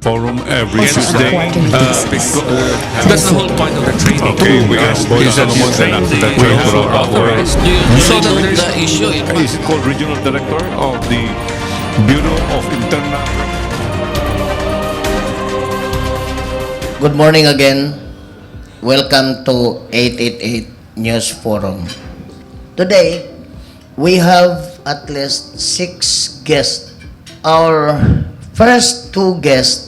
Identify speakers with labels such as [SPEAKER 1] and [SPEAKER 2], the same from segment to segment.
[SPEAKER 1] Forum every
[SPEAKER 2] Also on a
[SPEAKER 1] Tuesday.
[SPEAKER 2] Quarterly basis.
[SPEAKER 3] That's the whole point of the training.
[SPEAKER 1] Okay, we have Boy
[SPEAKER 3] Is that you
[SPEAKER 1] Solomon
[SPEAKER 3] train
[SPEAKER 1] and
[SPEAKER 3] the
[SPEAKER 1] Architect
[SPEAKER 3] those who are
[SPEAKER 1] Our
[SPEAKER 3] authorized so that there's
[SPEAKER 4] The issue, in
[SPEAKER 1] Is it called Regional Director of the Bureau of Internal
[SPEAKER 4] Good morning again. Welcome to 888 News Forum. Today, we have at least six guests. Our first two guests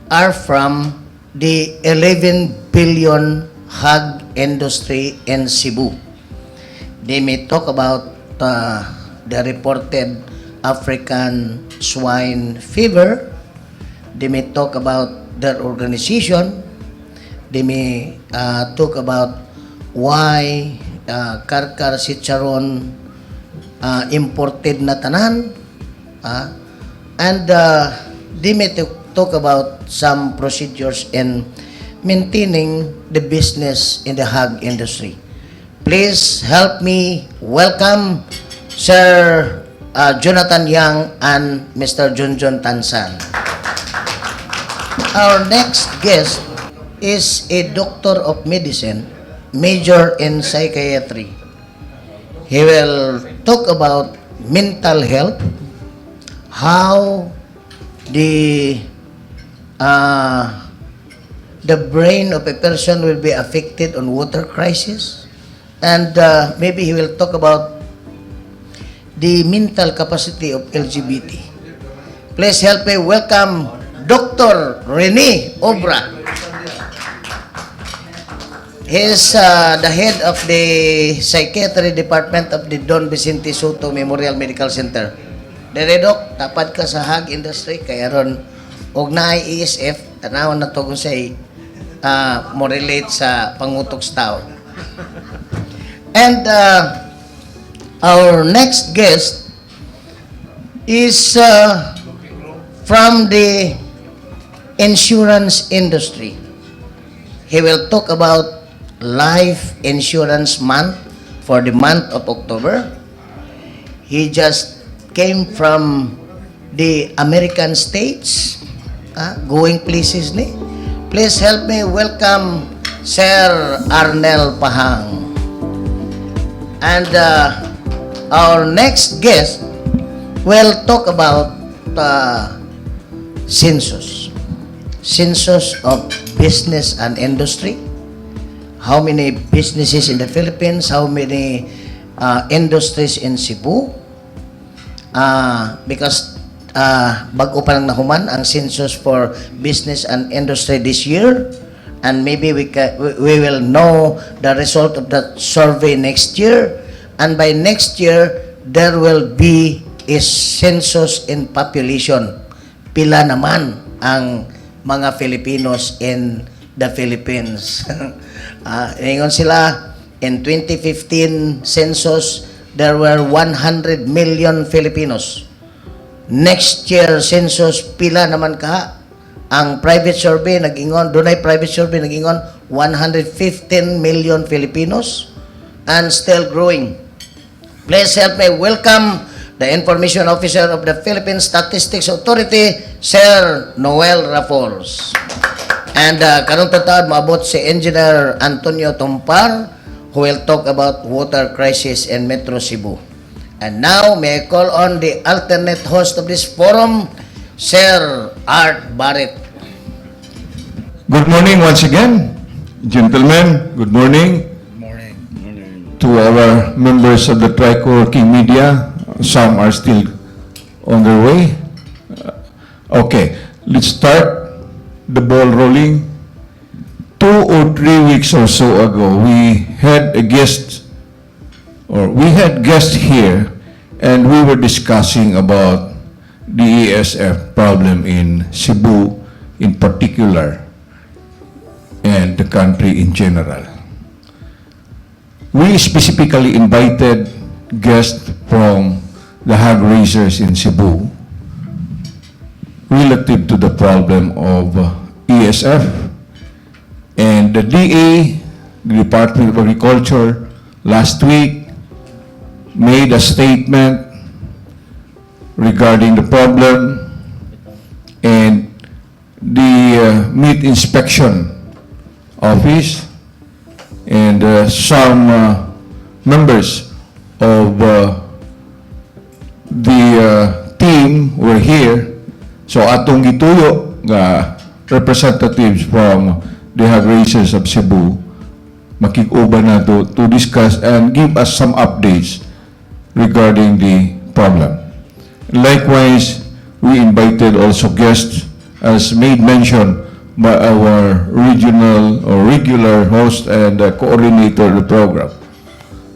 [SPEAKER 4] are from the 11 billion hog industry in Cebu. They may talk about the reported African swine fever. They may talk about their organization. They may talk about why Carcar Chicharon imported na tanan. And they may talk about some procedures in maintaining the business in the hog industry. Please help me welcome Sir Jonathan Young and Mr. Junjun Tansan. Our next guest is a doctor of medicine, major in psychiatry. He will talk about mental health, how the brain of a person will be affected on water crisis, and maybe he will talk about the mental capacity of LGBT. Please help me welcome Dr. Rene Obra. He is the head of the Psychiatry Department of the Don Vicente Soto Memorial Medical Center. Dere, Dok, tapad ka sa hog industry kay aron og naay ESF, tanawon na to kung say mo relate sa pangutok sa tao. And our next guest is from the insurance industry. He will talk about Life Insurance Month for the month of October. He just came from the American States, going places ni. Please help me welcome Sir Arnel Pahang. And our next guest will talk about census. Census of business and industry. How many businesses in the Philippines? How many industries in Cebu? Because bago pa lang nahuman ang census for business and industry this year, and maybe we will know the result of that survey next year, and by next year there will be a census in population, pila naman ang mga Filipinos in the Philippines. Ingon sila, in 2015 census there were 100 million Filipinos. Next year census, pila naman ka? Ang private survey nag-ingon, dunay private survey nag-ingon 115 million Filipinos and still growing. Please help me welcome the Information Officer of the Philippine Statistics Authority, Sir Noel Rafols. And karon taon maabot si Engineer Antonio Tumpar, who will talk about water crisis in Metro Cebu. And now, may I call on the alternate host of this forum, Sir Art Barrett.
[SPEAKER 5] Good morning once again, gentlemen. Good morning.
[SPEAKER 4] Morning.
[SPEAKER 5] To our members of the Tricolor King Media, some are still on their way. Okay, let's start the ball rolling. 2 or 3 weeks or so ago, we had a guest, or we had guests here, and we were discussing about the ESF problem in Cebu in particular and the country in general. We specifically invited guests from the hog raisers in Cebu relative to the problem of ESF, and the DA, the Department of Agriculture, last week made a statement regarding the problem and Meat Inspection Office and some members of the team were here. So atong gituyo nga representatives from the Hog Raisers of Cebu makig-uban nato to discuss and give us some updates regarding the problem. Likewise, we invited also guests as made mention by our regional or regular host and coordinator of the program.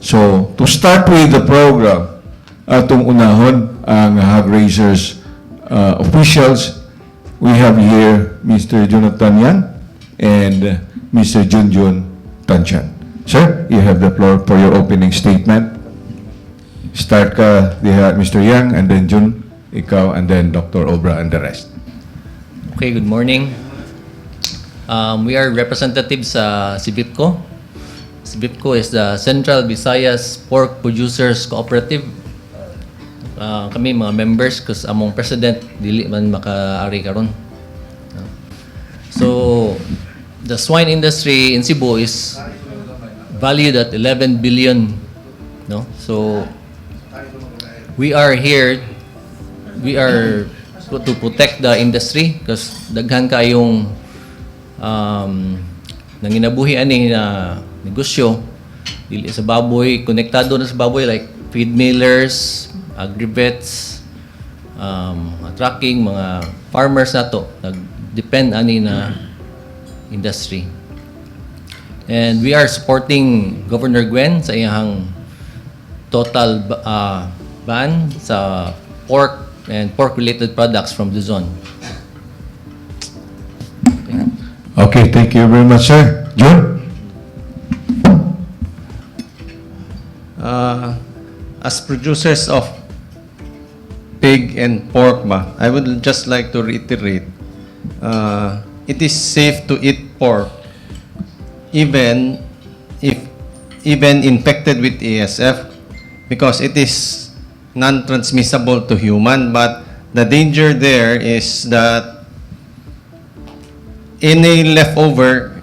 [SPEAKER 5] So, to start with the program, atong unahon ang Hog Raisers officials. We have here Mr. Jonathan Yan and Mr. Junjun Tanchan. Sir, you have the floor for your opening statement. Start ka diha, Mr. Yang, and then Jun, ikaw, and then Dr. Obra and the rest.
[SPEAKER 2] Okay, good morning. We are representatives sa CIBIPCO. CIBIPCO is the Central Visayas Pork Producers Cooperative. Kami mga members kasi among president dili man makaari karon. So, the swine industry in Cebu is valued at 11 billion, no? So, we are here, we are to protect the industry because daghan kayong nanginabuhi ani na negosyo dili sa baboy, konektado na sa baboy, like feed millers, agrivets, mga trucking, mga farmers nato nag-depend ani na industry. And we are supporting Governor Gwen sa iyang total ban sa pork and pork-related products from Luzon.
[SPEAKER 5] Okay, thank you very much, sir. Jun?
[SPEAKER 6] As producers of pig and pork ba, I would just like to reiterate, it is safe to eat pork even if even infected with ASF because it is non-transmissible to human, but the danger there is that any leftover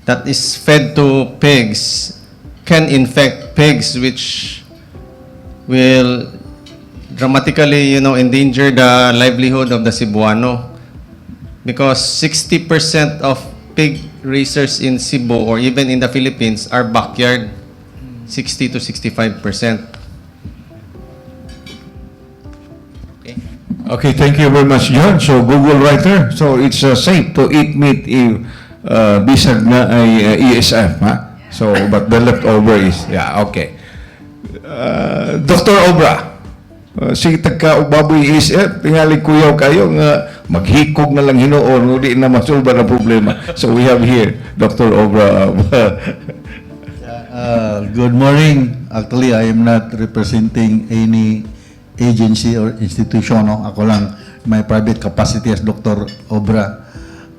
[SPEAKER 6] that is fed to pigs can infect pigs, which will dramatically endanger the livelihood of the Cebuano. Because 60% of pig raisers in Cebu or even in the Philippines are backyard, 60 to 65%.
[SPEAKER 2] Okay.
[SPEAKER 5] Okay, thank you very much, John. So, Google writer, so it's safe to eat meat if bisag na ay ESF, ha? So, but the leftover is, yeah, okay. Dr. Obra, sige tagka baboy ESF, tingali kuyaw kayo nga maghikog na lang hinuon, hindi na masulba na problema. So, we have here Dr. Obra.
[SPEAKER 7] Good morning. Actually, I am not representing any agency or institution. No? Ako lang, my private capacity as Dr. Obra.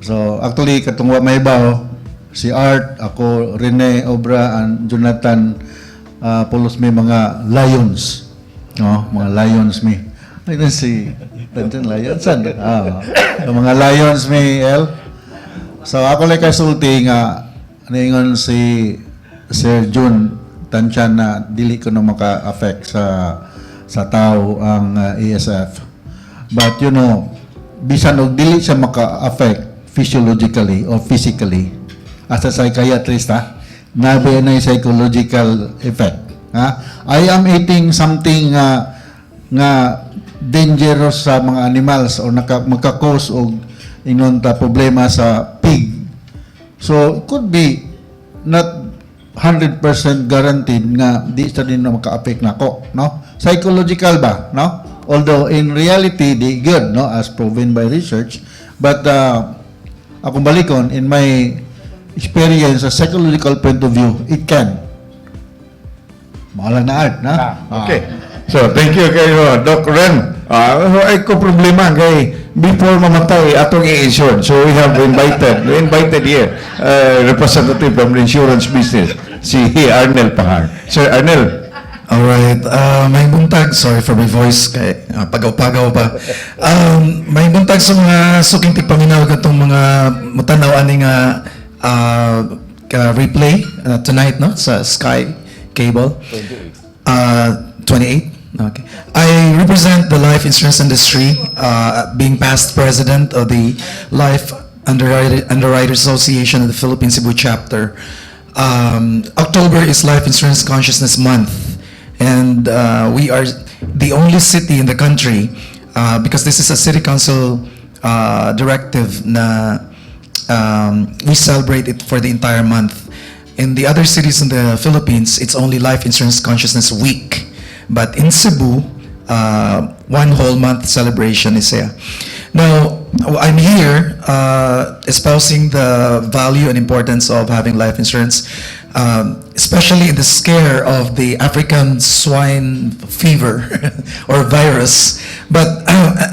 [SPEAKER 7] So, actually, katong wa may bawo, si Art, ako, Rene Obra, and Jonathan, pulos may mga lions. No? Mga lions mi. Ay, na si Tantan Lions. San? Ah, so, mga lions mi, El. So ako lang kay sulti nga ningon si Sir Jun Tanchan na dili ko na maka-affect sa tao ang ASF. But bisan og dili siya maka-affect physiologically or physically, as a psychiatrist ha, nabi na yung psychological effect. Ha? I am eating something nga dangerous sa mga animals or maka-cause og ingon ta problema sa pig. So, it could be not 100% guaranteed nga di sa din na maka-affect nako, no? Psychological ba, no? Although in reality di good, no, as proven by research, but akong balikon in my experience, a psychological point of view, it can. Mao lang na, Art, na?
[SPEAKER 5] Okay. So, thank you kayo, Doc Ren. Ah, ay ko problema kay before mamatay atong i-insure. So, we invited here representative from the insurance business, si Arnel Pahar. Sir Arnel.
[SPEAKER 8] Alright, maayong buntag. Sorry for my voice kay pagaw-pagaw pa. Maayong buntag sa mga suking tigpaminaw katong mga mutanaw ani nga replay tonight, no, sa Sky Cable. 28. Okay. I represent the life insurance industry, being past president of the Life Underwriters Association of the Philippines Cebu chapter. October is Life Insurance Consciousness Month, and we are the only city in the country, because this is a city council directive na we celebrate it for the entire month. In the other cities in the Philippines, it's only Life Insurance Consciousness Week. But in Cebu, one whole month celebration is here. Now, I'm here espousing the value and importance of having life insurance, especially in the scare of the African swine fever or virus. But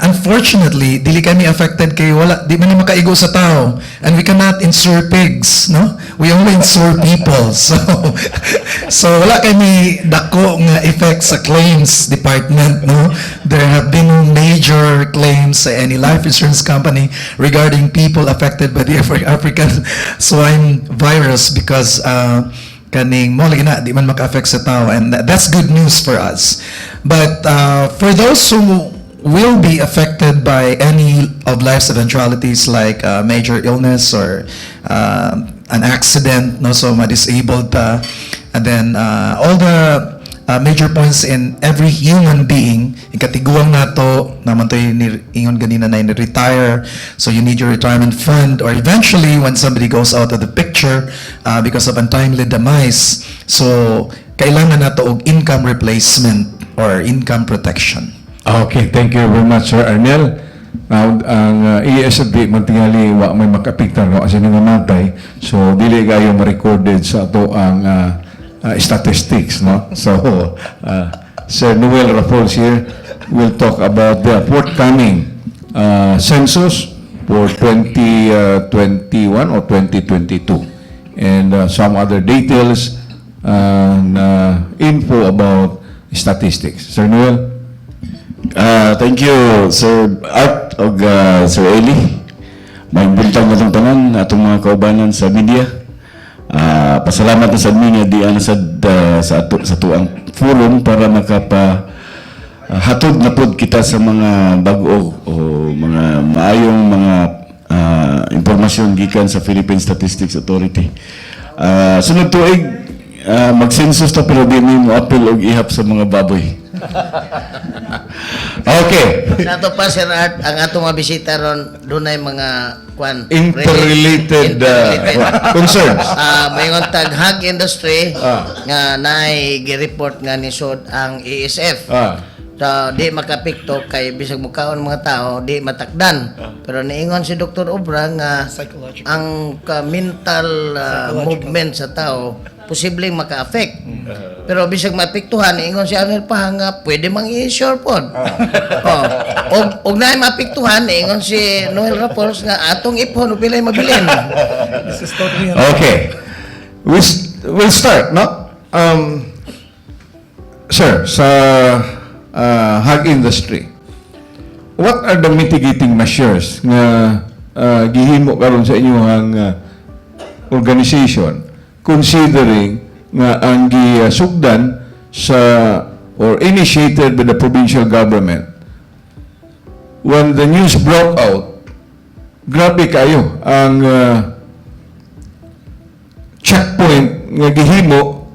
[SPEAKER 8] unfortunately, dili kami affected kay wala, di man ni makaigo sa tao. And we cannot insure pigs, no? We only insure people. So wala kami dako nga effect sa claims department, no? There have been no major claims sa any life insurance company regarding people affected by the African swine virus because kaning mo lagi na di man maka-affect sa tao, and that's good news for us. But for those who will be affected by any of life's eventualities, like major illness or an accident, no, so ma-disabled ta, and then all the major points in every human being, ikatiguang nato, naman to'y ingon ganina na retire, so you need your retirement fund, or eventually when somebody goes out of the picture because of untimely demise, so kailangan nato og income replacement or income protection.
[SPEAKER 5] Okay, thank you very much, Sir Arnel. Now, ang ESFD, man tingali, wa may makapiktar, no, kasi nangamatay. So, dili kayo ma-recorded sa ato ang statistics, no? So, Sir Noel Rafols here will talk about the forthcoming census for 2021 or 2022 and some other details and info about statistics. Sir Noel?
[SPEAKER 9] Ah, thank you, Sir Art og Sir Eli. Maayong buntag natong tanan atong mga kaubanan sa media. Pasalamat na sad mi nga di ana sad sa ato sa tuang forum para makapa hatod na pod kita sa mga bag-o o mga maayong mga impormasyon gikan sa Philippine Statistics Authority. Sunod tuig mag-census ta, pero di mi mo apil og ihap sa mga baboy.
[SPEAKER 5] Okay.
[SPEAKER 4] Sa ato pa, Sir Art, ang atong mga bisita ron, dunay mga kwan
[SPEAKER 5] Interrelated,
[SPEAKER 4] interrelated.
[SPEAKER 5] Concerns.
[SPEAKER 4] Mayngon tag hog industry nga naay gi-report nga nisod ang ASF. So, di makapikto kay bisag mukaon mga tao, di matakdan. Pero niingon si Dr. Obra nga ang ka mental movement sa tao posibleng maka-affect. Pero bisag maapektuhan, niingon si Arnel pa nga pwede mang i-insure pod. Oh. Og naay maapektuhan, niingon si Noel Rapols nga atong iphon ug pilay mabilin.
[SPEAKER 5] Okay. We'll start, no? Sir, sa hog industry, what are the mitigating measures nga gihimo karon sa inyong organization, considering nga ang gisugdan sa or initiated by the provincial government when the news broke out, grabe kayo ang checkpoint nga gihimo,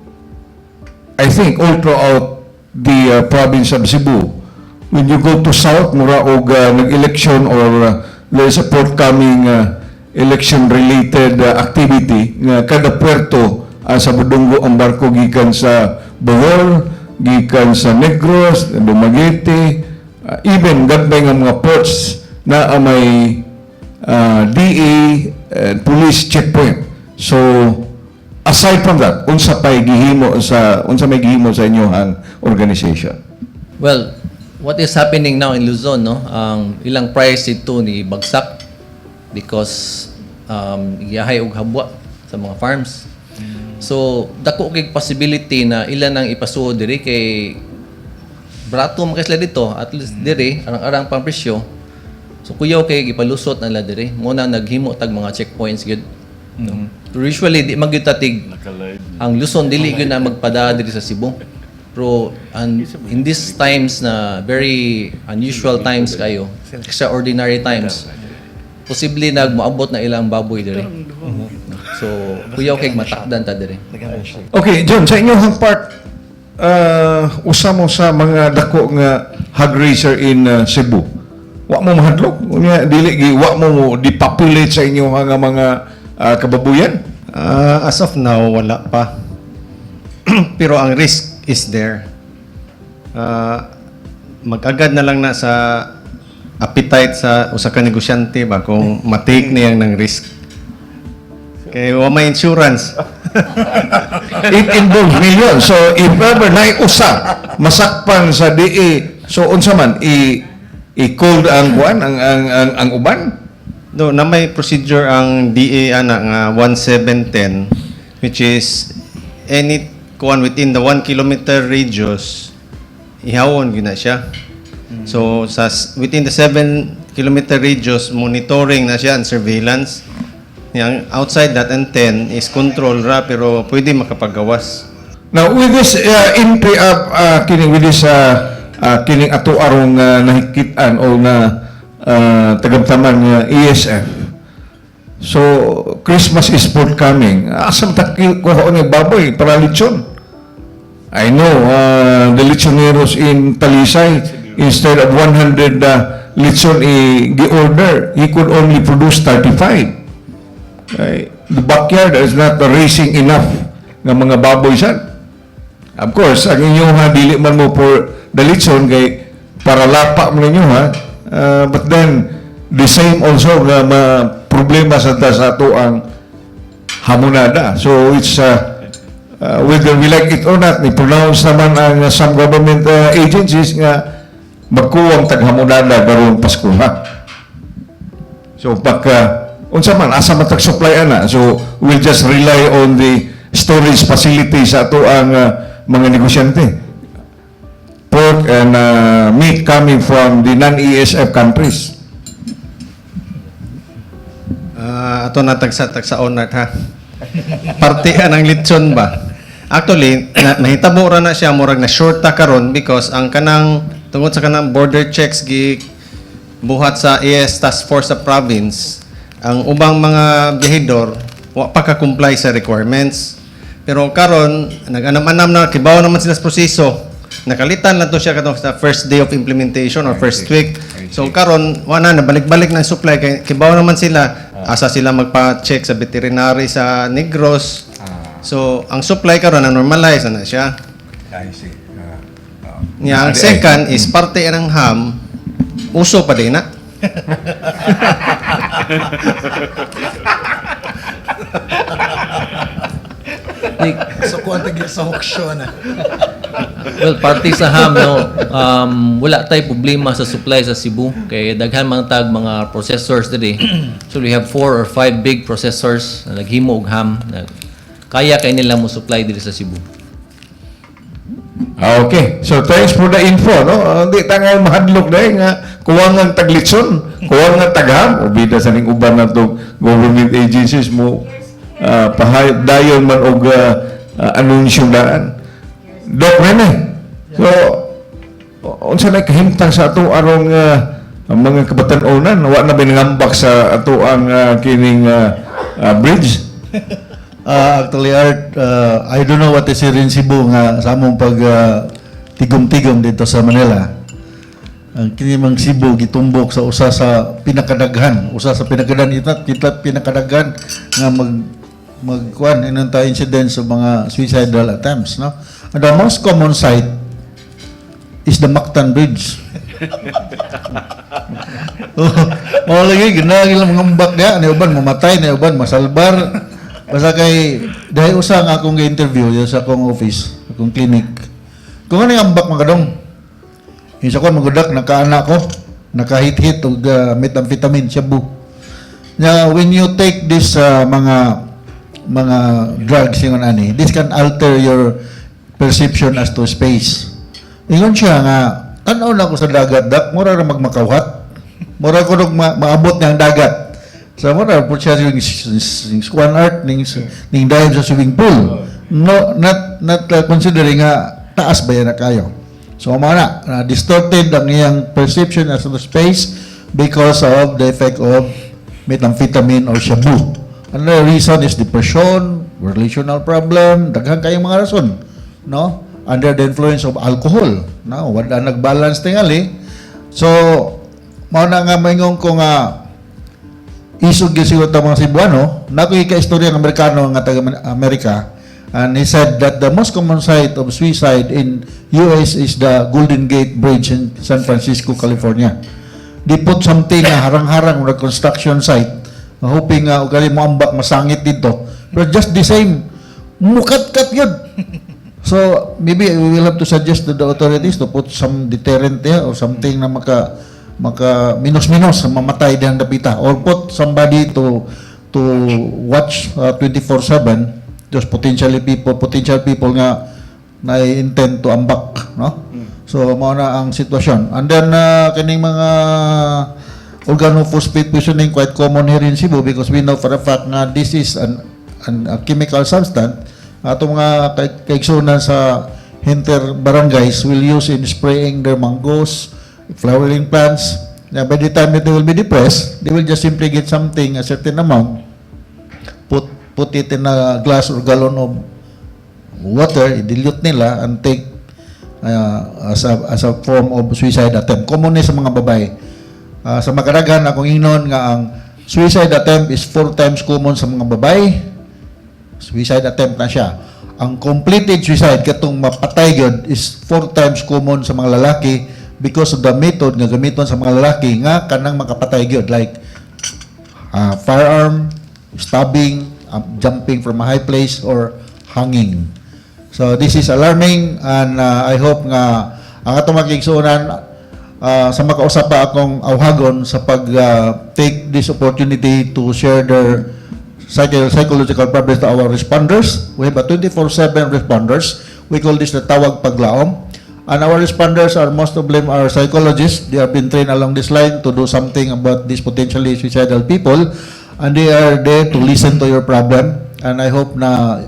[SPEAKER 5] I think, all throughout the province of Cebu? When you go to south, mura og nag-election or there is a forthcoming election related activity nga kada puerto sa budunggo ang barko gikan sa Bohol, gikan sa Negros, Dumaguete, even gagmay nga mga ports na may DA and police checkpoint. So aside from that, unsa may gihimo sa inyong organization?
[SPEAKER 2] Well, what is happening now in Luzon, no? Ang ilang price ito ni bagsak because giyahay og habwa sa mga farms. So dako kay possibility na ilan ang ipasuod diri kay barato man kay sila dito, at least diri arang-arang pang presyo. So kuyaw kay gipalusot na nila diri. Mo na naghimo tag mga checkpoints gyud. No? Pero usually di man gyud tatig ang Luzon, dili gyud na magpada diri sa Cebu. Pero in these times na very unusual times kayo, extraordinary times, posible nagmoabot na ilang baboy diri. So kuyaw kay matakdan ta diri.
[SPEAKER 5] Okay, John, sa inyong part, usa mo sa mga dako nga hog raiser in Cebu. Wa mo mahadlok? Unya dili gi wa mo mo depopulate sa inyong nga mga kababuyan?
[SPEAKER 6] As of now, wala pa. Pero ang risk is there. Mag-agad na lang na sa appetite sa usa ka negosyante ba kung ma-take niyang ng risk. Kay wa may insurance.
[SPEAKER 5] It involves millions. So if ever naay usa masakpan sa DA, so unsa man i i-cold ang kuan ang uban?
[SPEAKER 6] No, na may procedure ang DA ana nga 1710, which is any kuan within the 1 kilometer radius, ihawon gyud na siya. So sa within the 7-kilometer radius, monitoring na siya and surveillance. Yang outside that and 10 is control ra, pero pwede makapagawas.
[SPEAKER 5] Now, with this entry of kining with this kining ato arong nakikit-an o na tagamtaman nga ASF. So, Christmas is forthcoming. Asa man ta kuha ni baboy para lechon? I know the lechoneros in Talisay, instead of 100 lechon i-order, he could only produce 35. Ay, the backyard is not raising enough nga mga baboy sad. Of course, ang inyong ha, dili man mo for the lechon kay para lapa man ninyo ha. But then, the same also nga ma problema sa ato ang hamonada. So it's whether we like it or not, ni-pronounce naman ang some government agencies nga magkuwang taghamonada karong Pasko ha. So pagka unsa man, asa man tag supply ana? So we'll just rely on the storage facilities sa ato ang mga negosyante. Pork and meat coming from the non-ASF countries.
[SPEAKER 6] Ah, ato na tagsa tagsaon na ha. Parte ang litson ba? Actually, nahitabo ra na siya, murag na short ta karon because ang kanang tungod sa kanang border checks gi buhat sa AS Task Force sa province, ang ubang mga biyahidor wa pa ka comply sa requirements. Pero karon nag-anam-anam na, kibaw naman sila sa proseso. Nakalitan lang to siya katong sa first day of implementation or first week. So karon wala na, balik-balik na ang supply kay kibaw naman sila asa sila magpa-check sa veterinary sa Negros. So ang supply karon na normalize na, na siya.
[SPEAKER 5] I see.
[SPEAKER 6] Nya ang second is parte ng ham, uso pa din na.
[SPEAKER 2] Like,
[SPEAKER 8] So kuan tag sa auction na.
[SPEAKER 2] Well, parte sa ham, no, wala tay problema sa supply sa Cebu. Kay daghan man tag mga processors diri. So we have four or five big processors na naghimo og ham. Na kaya kay nila mo supply diri sa Cebu.
[SPEAKER 5] Ah, okay. So thanks for the info, no? Di ta nga mahadlok dahil nga kuwangan taglitson, kuwangan tagham, o bida sa ning uban na to government agencies mo pahayop dayon man og anunsyo daan. Doc Rene. So unsa na kahimtang sa ato arong ang mga kabatan-onan, wa na binangambak sa ato ang kining bridge?
[SPEAKER 7] Actually, Art, I don't know what is here in Cebu nga sa among pag tigom-tigom dito sa Manila. Ang kini mang Cebu gitumbok sa usa sa pinakadaghan, usa sa pinakadaghan ita kita pinakadaghan nga mag magkuan inon ta incidents sa mga suicidal attempts, no? And the most common site is the Mactan Bridge. Oh, mao lagi gina ilang mga ambak niya, ni uban mamatay, ni uban masalbar. Basta kay dahil usa nga akong gi-interview sa akong office, akong clinic. Kung ano yung ambak mga kadong? Isa ko magudak nakaana ko, nakahit-hit og methamphetamine, shabu. Nya when you take this mga mga drugs ingon ani, this can alter your perception as to space. Ingon siya nga, tanaw na ko sa dagat, dak, mura ra magmakawhat. Mura ko nung maabot niya ang dagat. So mura po siya yung swan art ning dive sa swimming pool. No, not considering nga taas ba yan na kayo. So mao na distorted ang iyang perception as to space because of the effect of methamphetamine or shabu. Another reason is depression, relational problem, daghan kayong mga rason, no? Under the influence of alcohol, no? Wala nagbalance tingali. So, mao na nga maingon ko nga isog gyud siguro ta mga Cebuano. Nako ka istorya ng Amerikano nga taga Amerika, and he said that the most common site of suicide in US is the Golden Gate Bridge in San Francisco, California. They put something nga harang-harang on the construction site, hoping nga og mo ambak masangit dito. But just the same, mukat-kat yun. So maybe we will have to suggest to the authorities to put some deterrent there or something na maka minus-minus sa mamatay diyang dapita or put somebody to watch 24/7, just potential people nga na intend to ambak, no? So mao na ang sitwasyon. And then kining mga organophosphate poisoning, quite common here in Cebu because we know for a fact nga this is an a chemical substance atong mga kaigsunan sa hinter barangays will use in spraying their mangoes, flowering plants. Now, by the time that they will be depressed, they will just simply get something, a certain amount, put it in a glass or gallon of water, i-dilute nila and take as a form of suicide attempt. Common ni sa mga babae. Sa makaraghan, akong ingnon nga ang suicide attempt is four times common sa mga babae. Suicide attempt na siya. Ang completed suicide, katong mapatay gyud, is four times common sa mga lalaki because of the method nga gamiton sa mga lalaki nga kanang makapatay gyud, like firearm, stabbing, jumping from a high place or hanging. So this is alarming and I hope nga ang atong mga kaigsuonan sa makausap pa akong awhagon sa pag take this opportunity to share their psychological problems to our responders. We have a 24/7 responders. We call this the Tawag Paglaom. And our responders are, most of them are psychologists. They have been trained along this line to do something about these potentially suicidal people. And they are there to listen to your problem. And I hope na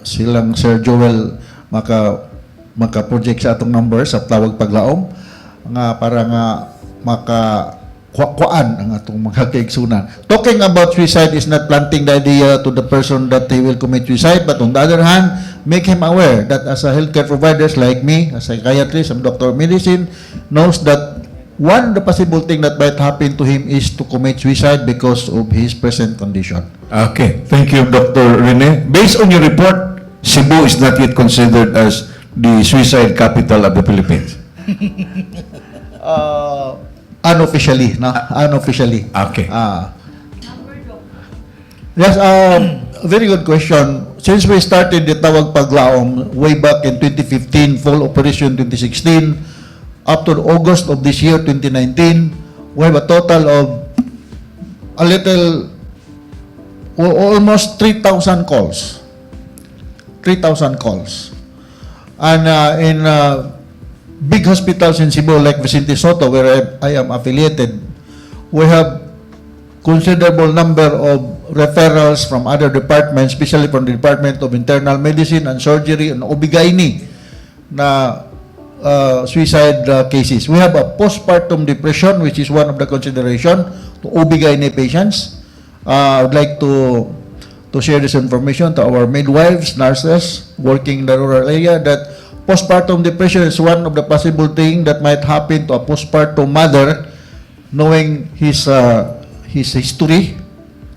[SPEAKER 7] silang Sir Joel maka project sa atong number sa Tawag Paglaom nga para nga maka kuan ang atong mga kaigsunan. Talking about suicide is not planting the idea to the person that he will commit suicide, but on the other hand, make him aware that as a healthcare providers like me, as a psychiatrist, a doctor of medicine, knows that one the possible thing that might happen to him is to commit suicide because of his present condition.
[SPEAKER 5] Okay, thank you, Dr. Rene. Based on your report, Cebu is not yet considered as the suicide capital of the Philippines.
[SPEAKER 7] Unofficially, no? Unofficially.
[SPEAKER 5] Okay.
[SPEAKER 7] Ah. Yes, very good question. Since we started the Tawag Paglaom way back in 2015, full operation 2016, up to August of this year, 2019, we have a total of a little, almost 3,000 calls. 3,000 calls. And in big hospitals in Cebu like Vicente Sotto, where I am affiliated, we have considerable number of referrals from other departments, especially from the Department of Internal Medicine and Surgery and OB-GYN na suicide cases. We have a postpartum depression, which is one of the consideration to OB-GYN patients. I would like to share this information to our midwives, nurses working in the rural area that postpartum depression is one of the possible thing that might happen to a postpartum mother, knowing his history,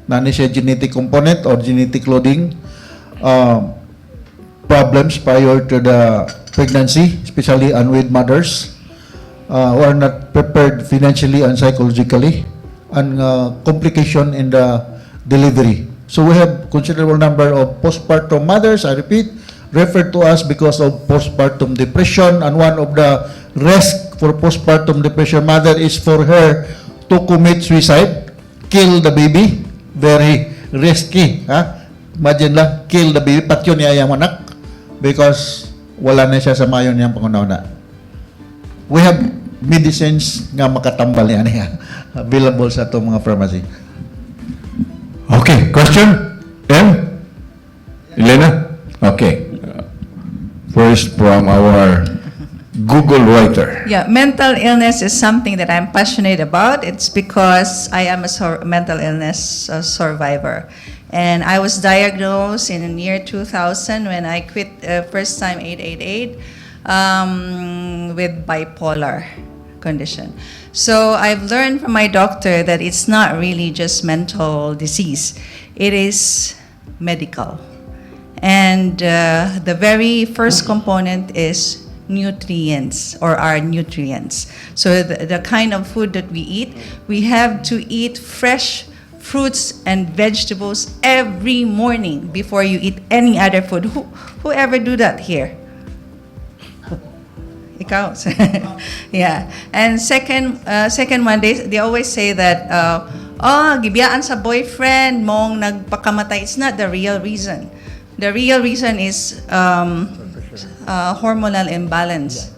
[SPEAKER 7] na ni siya genetic component or genetic loading problems prior to the pregnancy, especially unwed mothers who are not prepared financially and psychologically, and complication in the delivery. So we have considerable number of postpartum mothers, I repeat, referred to us because of postpartum depression, and one of the risk for postpartum depression mother is for her to commit suicide, kill the baby, very risky. Ha? Imagine lang, kill the baby, patyon niya iyang anak because wala na siya sa mayo niyang panghuna-huna. We have medicines nga makatambal niya niya available sa atong mga pharmacy.
[SPEAKER 5] Okay, question? M? Elena? Okay. First from our Google writer.
[SPEAKER 10] Yeah, mental illness is something that I'm passionate about. It's because I am a mental illness survivor. And I was diagnosed in the year 2000 when I quit first time 888 with bipolar condition. So I've learned from my doctor that it's not really just mental disease. It is medical. And the very first component is nutrients or our nutrients. So the kind of food that we eat, we have to eat fresh fruits and vegetables every morning before you eat any other food. Whoever do that here? Ikaw. Yeah. And second one, they always say that, "Oh, gibiyaan sa boyfriend mao'ng nagpakamatay." It's not the real reason. The real reason is hormonal imbalance.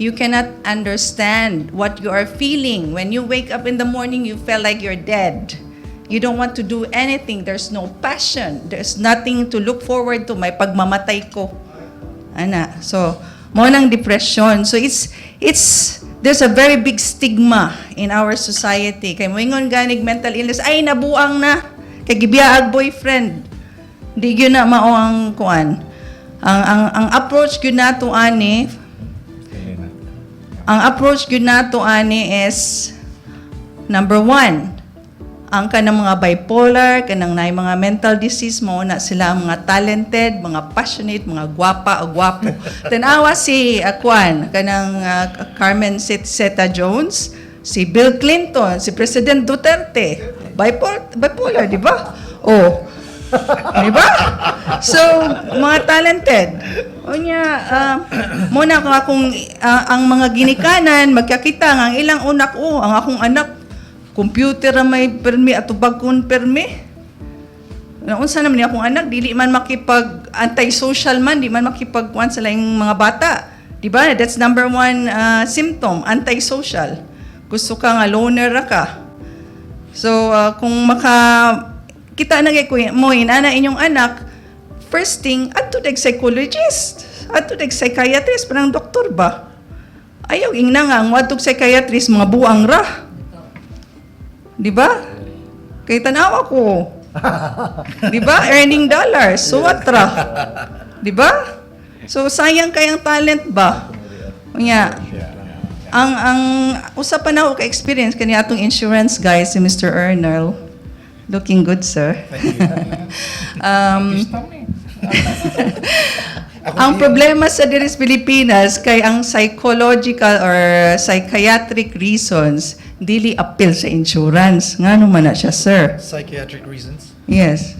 [SPEAKER 10] You cannot understand what you are feeling. When you wake up in the morning, you feel like you're dead. You don't want to do anything. There's no passion. There's nothing to look forward to. May pagmamatay ko. Ana. So, mao nang depression. So it's there's a very big stigma in our society. Kay moingon ganig mental illness, "Ay, nabuang na. Kay gibiyaag boyfriend." Di gyud na mao ang kuan. Ang approach gyud nato ani, ang approach gyud nato ani is number one, ang kanang mga bipolar, kanang naay mga mental disease mo na sila ang mga talented, mga passionate, mga gwapa o gwapo. Tanawa si kuan, kanang Carmen Zeta Jones, si Bill Clinton, si President Duterte. Bipolar, di ba? Oh. Di ba? So, mga talented. Unya, muna ko akong ang mga ginikanan magkakita nga ang ilang unak, "Oh, ang akong anak computer ra may permi, atubag kon permi. Naunsa naman ni akong anak, dili man makipag antisocial man, di man makipagkuan sa laing mga bata." Di ba? That's number one symptom, antisocial. Gusto ka nga loner ra ka. So, kung maka kita na kay ko mo inana inyong anak, first thing adto dag psychologist, adto dag psychiatrist, parang doktor ba? Ayaw ingna nga ang wadtog psychiatrist mga buang ra. Di ba? Kay tanawa ko. Di ba? Earning dollars. So what ra? Di ba? So sayang kayang talent ba? Unya, ang usa pa na ako ka experience kani atong insurance guy, si Mr. Ernal. Looking good, sir. Ang problema sa diri sa Pilipinas kay ang psychological or psychiatric reasons dili appeal sa insurance. Ngano man na siya, sir?
[SPEAKER 8] Psychiatric reasons?
[SPEAKER 10] Yes.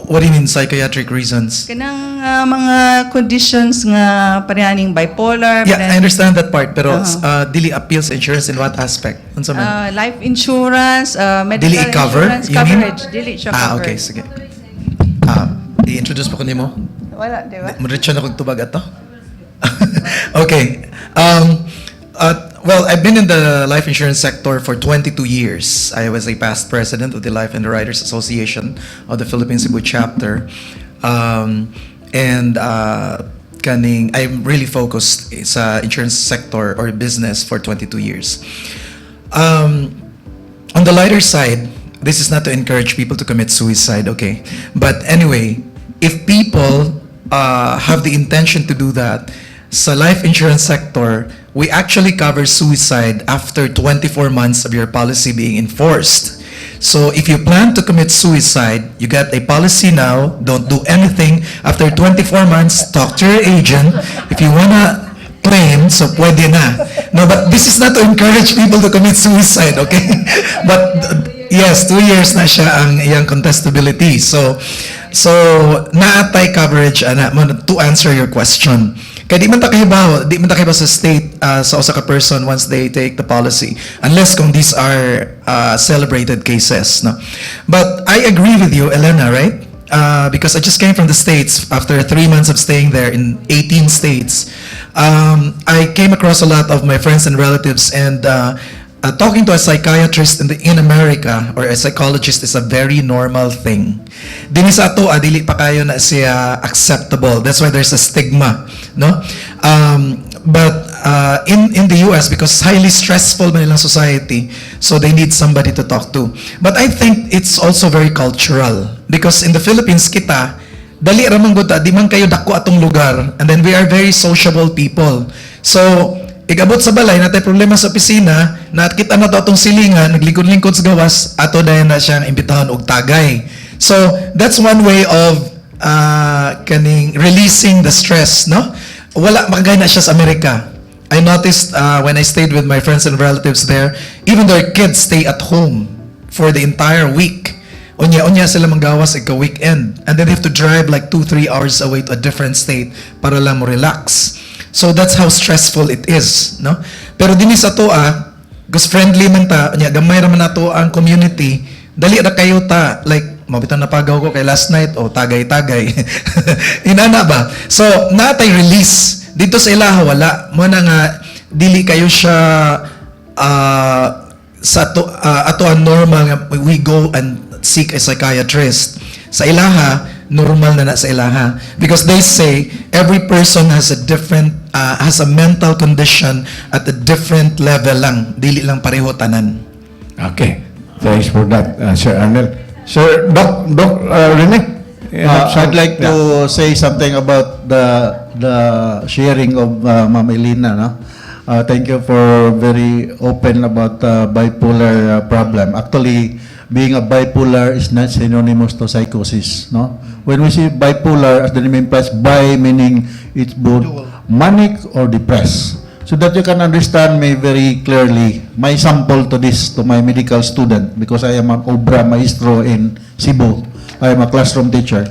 [SPEAKER 8] What do you mean, psychiatric reasons?
[SPEAKER 10] Kanang mga conditions nga parehaning bipolar,
[SPEAKER 8] Yeah, I understand that part. Pero dili appeal sa insurance in what aspect? Unsa man?
[SPEAKER 10] Life insurance, medical
[SPEAKER 8] Dili i-cover?
[SPEAKER 10] insurance
[SPEAKER 8] You mean?
[SPEAKER 10] Coverage, dili siya
[SPEAKER 8] Ah,
[SPEAKER 10] covered.
[SPEAKER 8] Okay, sige. Ah, i-introduce pa ko nimo.
[SPEAKER 10] Wala, di ba?
[SPEAKER 8] Diretso na kong tubag ato. Okay. Well, I've been in the life insurance sector for 22 years. I was a past president of the Life Underwriters Association of the Philippines Cebu chapter. And kaning, I'm really focused sa insurance sector or business for 22 years. On the lighter side, this is not to encourage people to commit suicide, okay? But anyway, if people have the intention to do that, sa life insurance sector, we actually cover suicide after 24 months of your policy being enforced. So if you plan to commit suicide, you get a policy now, don't do anything. After 24 months, talk to your agent. If you wanna claim, so pwede na. No, but this is not to encourage people to commit suicide, okay? But yes, 2 years na siya ang iyang contestability. So naatay coverage ana mo to answer your question. Kay di man ta kahibaw sa state sa usa ka person once they take the policy unless kung these are celebrated cases, no. But I agree with you, Elena, right? because I just came from the States after 3 months of staying there in 18 states. I came across a lot of my friends and relatives, and talking to a psychiatrist in America or a psychologist is a very normal thing. Diri sa ato, dili pa kaayo na siya acceptable. That's why there's a stigma, no? But in the US, because highly stressful man ilang society, so they need somebody to talk to. But I think it's also very cultural because in the Philippines kita, dali ra man gud ta, di man kaayo dako atong lugar, and then we are very sociable people. So, igabot sa balay, naa tay problema sa opisina, nakita nato atong silingan, naglingkod-lingkod sa gawas, ato dayon na siyang imbitahon og tagay. So, that's one way of kaning releasing the stress, no? Wala makagay na siya sa Amerika. I noticed when I stayed with my friends and relatives there, even their kids stay at home for the entire week. Unya, unya sila manggawas ika weekend. And then they have to drive like 2, 3 hours away to a different state para lang mo relax. So that's how stressful it is, no? Pero dinhi sa atoa, because friendly man ta, unya, gamay ra man nato ang community, dali ra kaayo ta, like, mao bitaw napagaw ko kay last night, o tagay-tagay. Inana ba? So, naa tay release. Dito sa ilaha, wala. Mao na nga, dili kaayo siya sa ato ang normal nga we go and seek a psychiatrist. Sa ilaha, normal na na sa ilaha. Because they say every person has a mental condition at a different level lang. Dili lang pareho tanan.
[SPEAKER 5] Okay. Thanks for that, Sir Arnel. Sir Doc Rene? You have
[SPEAKER 7] I'd like to say something about the sharing of Ma'am Elena. No? Thank you for very open about bipolar problem. Actually, being a bipolar is not synonymous to psychosis. No? When we say bipolar, as the name implies, bi meaning it's both manic or depressed. So that you can understand me very clearly, my sample to this to my medical student, because I am an obra maestro in Cebu. I am a classroom teacher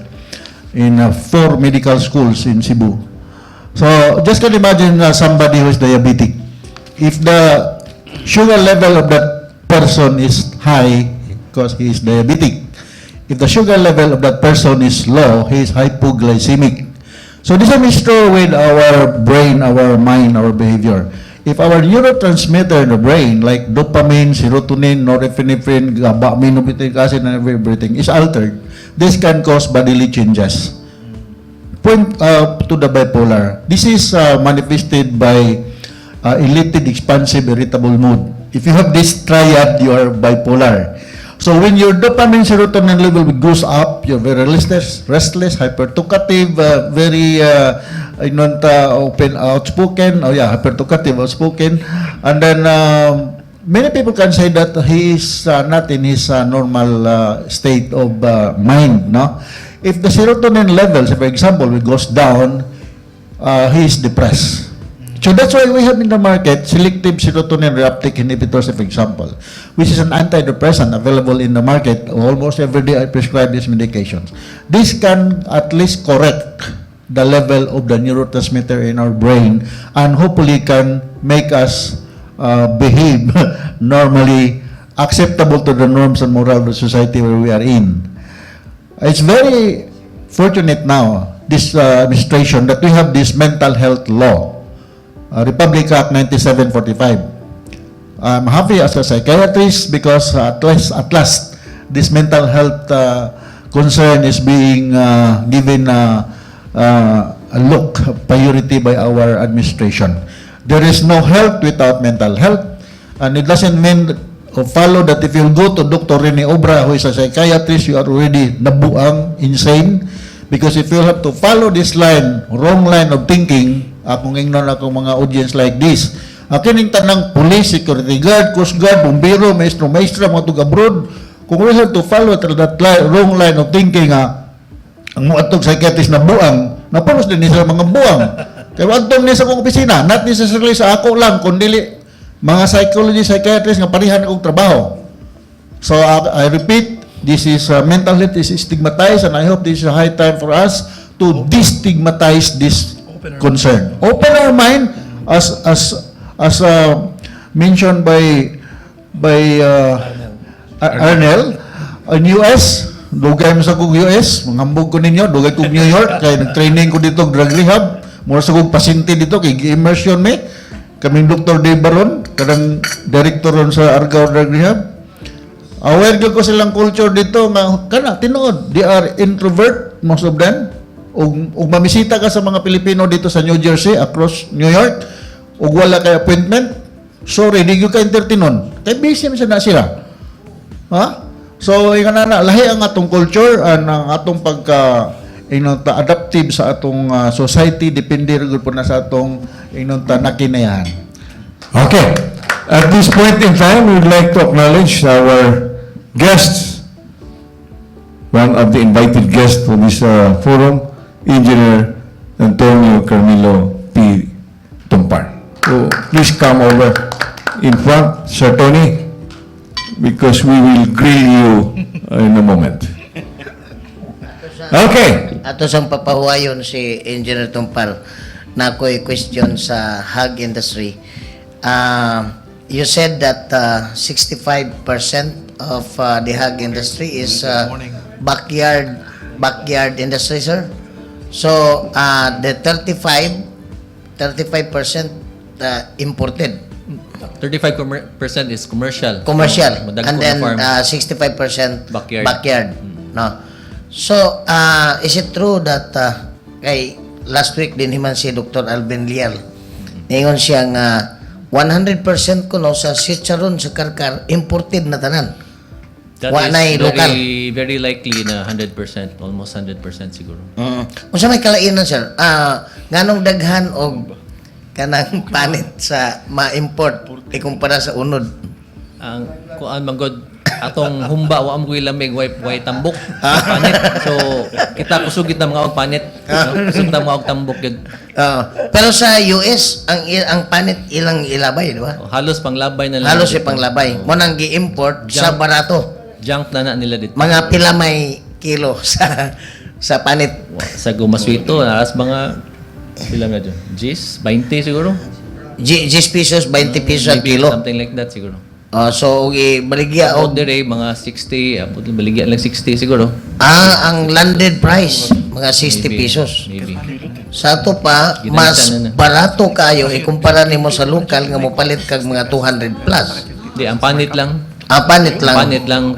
[SPEAKER 7] in four medical schools in Cebu. So just can imagine somebody who is diabetic. If the sugar level of that person is high, because he is diabetic. If the sugar level of that person is low, he is hypoglycemic. So this is true with our brain, our mind, our behavior. If our neurotransmitter in the brain, like dopamine, serotonin, norepinephrine, GABA, aminobutyric acid, and everything, is altered, this can cause bodily changes. Point to the bipolar. This is manifested by elated, expansive, irritable mood. If you have this triad, you are bipolar. So when your dopamine serotonin level goes up, you're very restless, hypertalkative, very open, outspoken. Oh yeah, hypertalkative, outspoken, and then many people can say that he is not in his normal state of mind. No, if the serotonin levels, for example, it goes down, he is depressed. So that's why we have in the market selective serotonin reuptake inhibitors, for example, which is an antidepressant available in the market. Almost every day I prescribe these medications. This can at least correct the level of the neurotransmitter in our brain and hopefully can make us behave normally, acceptable to the norms and moral of the society where we are in. It's very fortunate now, this administration, that we have this mental health law, Republic Act 9745. I'm happy as a psychiatrist because at last, this mental health concern is being given a look, priority by our administration. There is no health without mental health, and it doesn't mean or follow that if you go to Dr. Rene Obra, who is a psychiatrist, you are already nabuang, insane. Because if you have to follow this line, wrong line of thinking, akong ingnon akong mga audience like this, kining tanang police, security guard, coast guard, bombero, maestro, maestra, mga tug abroad, kung we have to follow that wrong line of thinking, ang mga atong psychiatrist na buang, napulos din sila mga buang. Kaya adtong ni sa akong opisina, not necessarily sa ako lang, kundi mga psychology, psychiatrist nga parehan akong trabaho. So I repeat, this is mental health is stigmatized and I hope this is a high time for us to destigmatize this concern. Open our mind as mentioned by Arnel, in US, Dugay man sa kog US, manghambog ko ninyo, dugay kog New York kay nag-training ko dito og drug rehab. Mura sa kog pasyente dito kay gi-immersion me. Kaming Dr. Dave Baron, kanang director ron sa Argao Drug Rehab. Aware gyud ko silang culture dito nga kana tinuod, they are introvert, most of them. Ug mamisita ka sa mga Pilipino dito sa New Jersey, across New York, ug wala kay appointment, sorry, di gyud ka entertainon. Kay busy man sad na sila. Ha? So, ingon na, lahi ang atong culture and ang atong pagka ingnon ta adaptive sa atong society, depende ra gyud po na sa atong ingnon ta nakinayan.
[SPEAKER 5] Okay. At this point in time, we would like to acknowledge our guests, one of the invited guests for this forum, Engineer Antonio Carmilo P. Tumpar. So please come over in front, Sir Tony, because we will grill you in a moment. Okay.
[SPEAKER 4] Ato sang papahuwayon si Engineer Tumpar na ako'y question sa hog industry. You said that 65% of the hog industry is backyard industry, sir. So, the 35% imported.
[SPEAKER 2] 35% is commercial.
[SPEAKER 4] Commercial.
[SPEAKER 2] Madagko
[SPEAKER 4] And
[SPEAKER 2] na
[SPEAKER 4] then
[SPEAKER 2] farm.
[SPEAKER 4] 65%
[SPEAKER 2] Backyard.
[SPEAKER 4] Backyard. No. So, is it true that kay last week din himan si Dr. Alvin Lial. Ningon siya nga 100% kuno sa chicharon sa Carcar imported na tanan.
[SPEAKER 2] That
[SPEAKER 4] Wa
[SPEAKER 2] is
[SPEAKER 4] na'y
[SPEAKER 2] very,
[SPEAKER 4] local.
[SPEAKER 2] very likely na 100%, almost 100% siguro.
[SPEAKER 4] Unsa may kalainan, sir? Nganong daghan og kanang panit sa ma-import ikumpara sa unod?
[SPEAKER 2] Ang kuan man god, atong humba wa mo lamig, way tambok panit. So kita kusugit na mga og panit. No? Kusog na mga og tambok gyud.
[SPEAKER 4] Pero sa US ang panit ilang ilabay, di ba?
[SPEAKER 2] Halos panglabay na lang.
[SPEAKER 4] Halos
[SPEAKER 2] dito.
[SPEAKER 4] Ipanglabay. Mo nang gi-import sa
[SPEAKER 2] Junk.
[SPEAKER 4] barato.
[SPEAKER 2] Junk na na nila dito.
[SPEAKER 4] Mga pila may kilo sa panit?
[SPEAKER 2] Sa gumaswito, naas mga pila nga dyan? Gis? 20 siguro?
[SPEAKER 4] 10 pesos, 20 pesos ang
[SPEAKER 2] Maybe
[SPEAKER 4] kilo.
[SPEAKER 2] something like that siguro.
[SPEAKER 4] So og ibaligya
[SPEAKER 2] Abot
[SPEAKER 4] og
[SPEAKER 2] dire mga 60, abot baligya lang 60 siguro.
[SPEAKER 4] Ah, ang landed price mga 60
[SPEAKER 2] Maybe,
[SPEAKER 4] pesos.
[SPEAKER 2] Maybe.
[SPEAKER 4] Sa ato pa
[SPEAKER 2] Ginalitan
[SPEAKER 4] mas
[SPEAKER 2] na na.
[SPEAKER 4] barato kayo ikumpara nimo sa lokal nga mopalit kag mga 200 plus.
[SPEAKER 2] Di, ang panit lang.
[SPEAKER 4] Ah, panit lang.
[SPEAKER 2] Panit lang.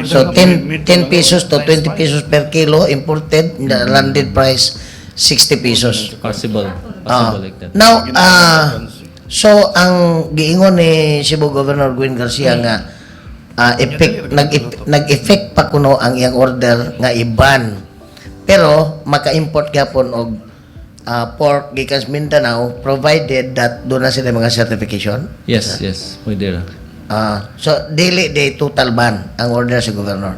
[SPEAKER 4] So 10 10 pesos to 20 pesos per kilo imported, the landed price 60 pesos.
[SPEAKER 2] Possible.
[SPEAKER 4] Ah,
[SPEAKER 2] Possible like that.
[SPEAKER 4] Now, so ang giingon ni Cebu Governor Gwen Garcia nga effect nag-effect pa kuno ang iyang order nga i-ban. Pero maka-import gyapon og pork gikan sa Mindanao provided that doon na sila mga certification.
[SPEAKER 2] Yes. Pwede ra.
[SPEAKER 4] So dili day total ban ang order sa governor.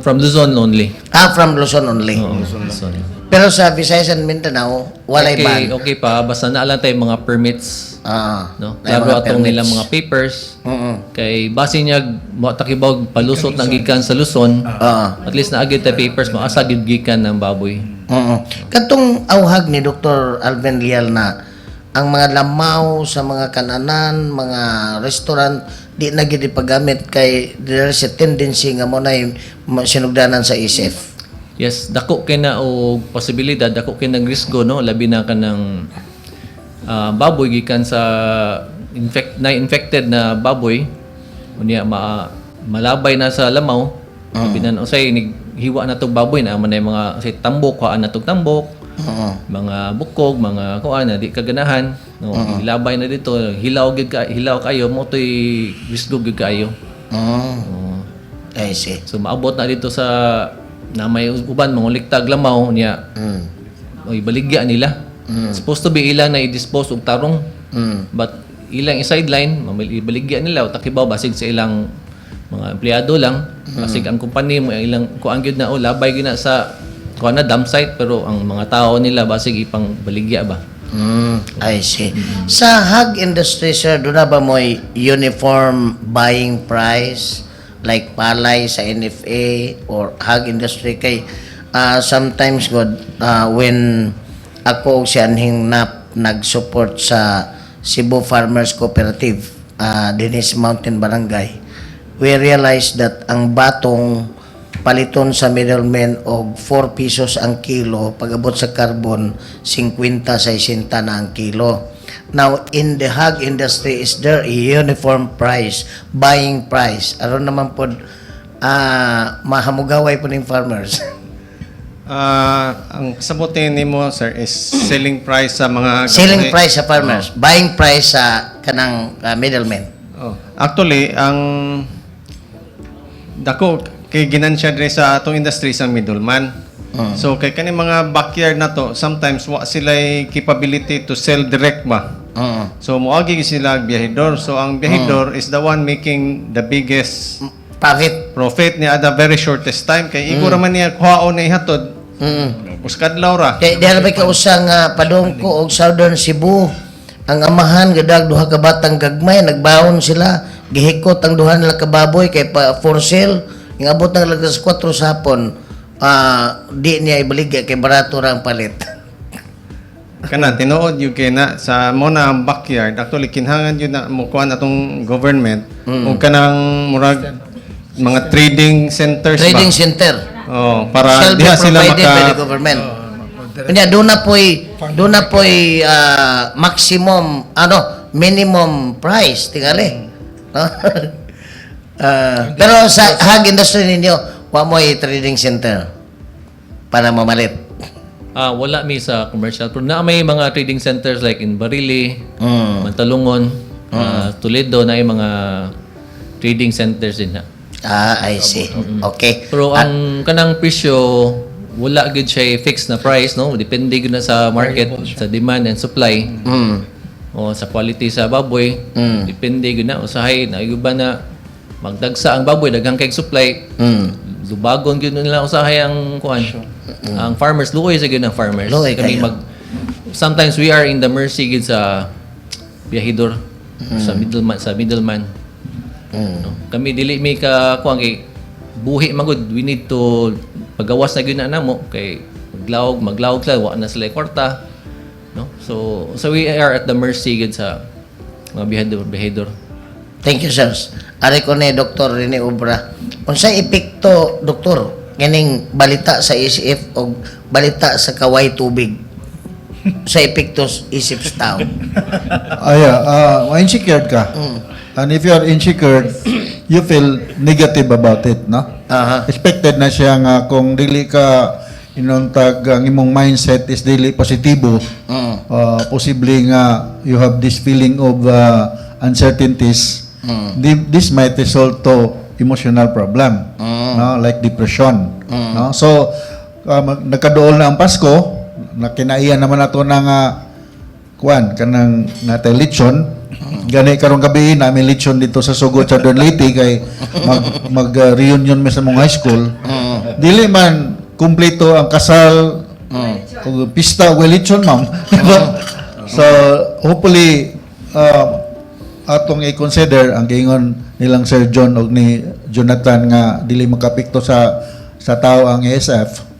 [SPEAKER 2] From Luzon only.
[SPEAKER 4] Ah, from Luzon only.
[SPEAKER 2] Oo, Luzon.
[SPEAKER 4] Pero sa Visayas and Mindanao, walay
[SPEAKER 2] Okay,
[SPEAKER 4] ban.
[SPEAKER 2] okay pa. Basta naa lang tayo mga permits. No?
[SPEAKER 4] May
[SPEAKER 2] Klaro
[SPEAKER 4] mga
[SPEAKER 2] atong
[SPEAKER 4] permits.
[SPEAKER 2] nilang mga papers. Kay base niya mo takibog palusot na gikan sa Luzon. At least naagid ta papers maasa gid gikan ng baboy.
[SPEAKER 4] Katong auhag ni Dr. Alvin Lial na ang mga lamaw sa mga kananan, mga restaurant di na gid ipagamit kay there is a tendency nga mo na sinugdanan sa ASF.
[SPEAKER 2] Yes, dako kay na og posibilidad, dako kay nag risgo, no, labi na kanang baboy gikan sa infect na infected na baboy, unya ma malabay na sa lamaw, labi na usay hiwa na tog baboy na man mga say tambok, kuan na tog tambok, mga bukog, mga kuan na di kaganahan, no, ilabay na dito, hilaw gyud ka, hilaw kayo mo toy risgo gyud kayo. Oo.
[SPEAKER 4] I see.
[SPEAKER 2] So maabot na dito sa na may uban manguliktag lamaw niya. Oy, baligya nila. Supposed to be ilang na i-dispose og tarong. But ilang i-sideline, ibaligya nila o takibaw basig sa ilang mga empleyado lang. Basig ang kumpanya mo ilang kuan gyud na, oh, labay gyud na sa kuan na dump site, pero ang mga tao nila basig ipang baligya ba.
[SPEAKER 4] I see. Sa hog industry, sir, doon na ba mo'y uniform buying price like palay sa NFA or hog industry? Kay sometimes god when ako og si Anhing Nap nag-support sa Cebu Farmers Cooperative dinhi sa Mountain Barangay, we realized that ang batong Paliton sa middleman og 4 pesos ang kilo, pag-abot sa Carbon, 50 60 na ang kilo. Now, in the hog industry, is there a uniform price, buying price? Aron naman po, mahamugaway po ning farmers.
[SPEAKER 6] Ang sabutin nimo, sir, is selling price sa mga
[SPEAKER 4] Selling price sa farmers, buying price sa kanang middleman.
[SPEAKER 6] Oh. Actually, ang dako kay ginansya diri sa atong industry sa middleman. So kay kani mga backyard na to, sometimes wa sila capability to sell direct ba. So moagi sila og biyahidor. So ang biyahidor is the one making the biggest
[SPEAKER 4] profit
[SPEAKER 6] profit niya at the very shortest time kay igo ra man niya kuhaon na ihatod. Uskadlaw ra.
[SPEAKER 4] Kay diha ba kausa nga padung ko og Southern Cebu. Ang amahan gadag duha ka batang gagmay, nagbaon sila, gihikot ang duha nila ka baboy kay pa for sale. Ingabot na lang sa 4 sa hapon, di niya ibaligya kay barato ra ang palit.
[SPEAKER 6] Kana tinuod yung kay na sa mo na ang backyard, actually kinahanglan yun na mo kuan atong government ug kanang murag mga trading centers
[SPEAKER 4] Trading
[SPEAKER 6] ba.
[SPEAKER 4] Center.
[SPEAKER 6] Oh, para
[SPEAKER 4] shall be
[SPEAKER 6] diha sila
[SPEAKER 4] provided
[SPEAKER 6] maka
[SPEAKER 4] by the government. Kanya doon na po'y maximum ano minimum price tingali. No? Pero sa hog industry ninyo, wa mo'y trading center para mamalit?
[SPEAKER 2] Ah, wala mi sa commercial. Pero na may mga trading centers like in Barili, Mantalungon, Toledo na yung mga trading centers din na.
[SPEAKER 4] Ah, I see. Okay.
[SPEAKER 2] Pero ang kanang presyo, wala gyud siya fixed na price, no? Depende gyud na sa market, sa demand and supply. O sa quality sa baboy, depende gyud na usahay na iba na magdagsa ang baboy, daghang kay supply. Lubagon gyud nila usahay ang kuan. Ang farmers, luoy sa gyud ang farmers.
[SPEAKER 4] Luoy
[SPEAKER 2] Kami
[SPEAKER 4] kayo.
[SPEAKER 2] Sometimes we are in the mercy gyud sa biyahidor, sa middleman. No? Kami dili mi ka kuan kay buhi magud, we need to pagawas na gyud na namo kay maglawog maglawog sila, wa na sila kwarta, no? So we are at the mercy gyud sa mga biyahidor biyahidor.
[SPEAKER 4] Thank you, sirs. Ari ko ni Dr. Rene Obra. Unsay epekto, Doktor, kining balita sa ASF o balita sa kaway tubig sa epekto isip sa tao?
[SPEAKER 7] Ah, yeah. Insecure ka. And if you are insecure, you feel negative about it, no?
[SPEAKER 4] Aha.
[SPEAKER 7] Expected na siya nga kung dili ka inuntag ang imong mindset is dili positibo, posible nga you have this feeling of uncertainties. This might result to emotional problem, no? Like depression, no? So, nagkaduol na ang Pasko, nakinaiyan naman nato na nga kuan kanang natay lechon gani karong gabi namin lechon dito sa Sugod sa Don Leyte kay mag mag reunion mi sa mong high school. Dili man kumpleto ang kasal ug pista ug lechon, ma'am. So hopefully atong i-consider ang giingon nilang Sir John og ni Jonathan nga dili makapikto sa tao ang ASF.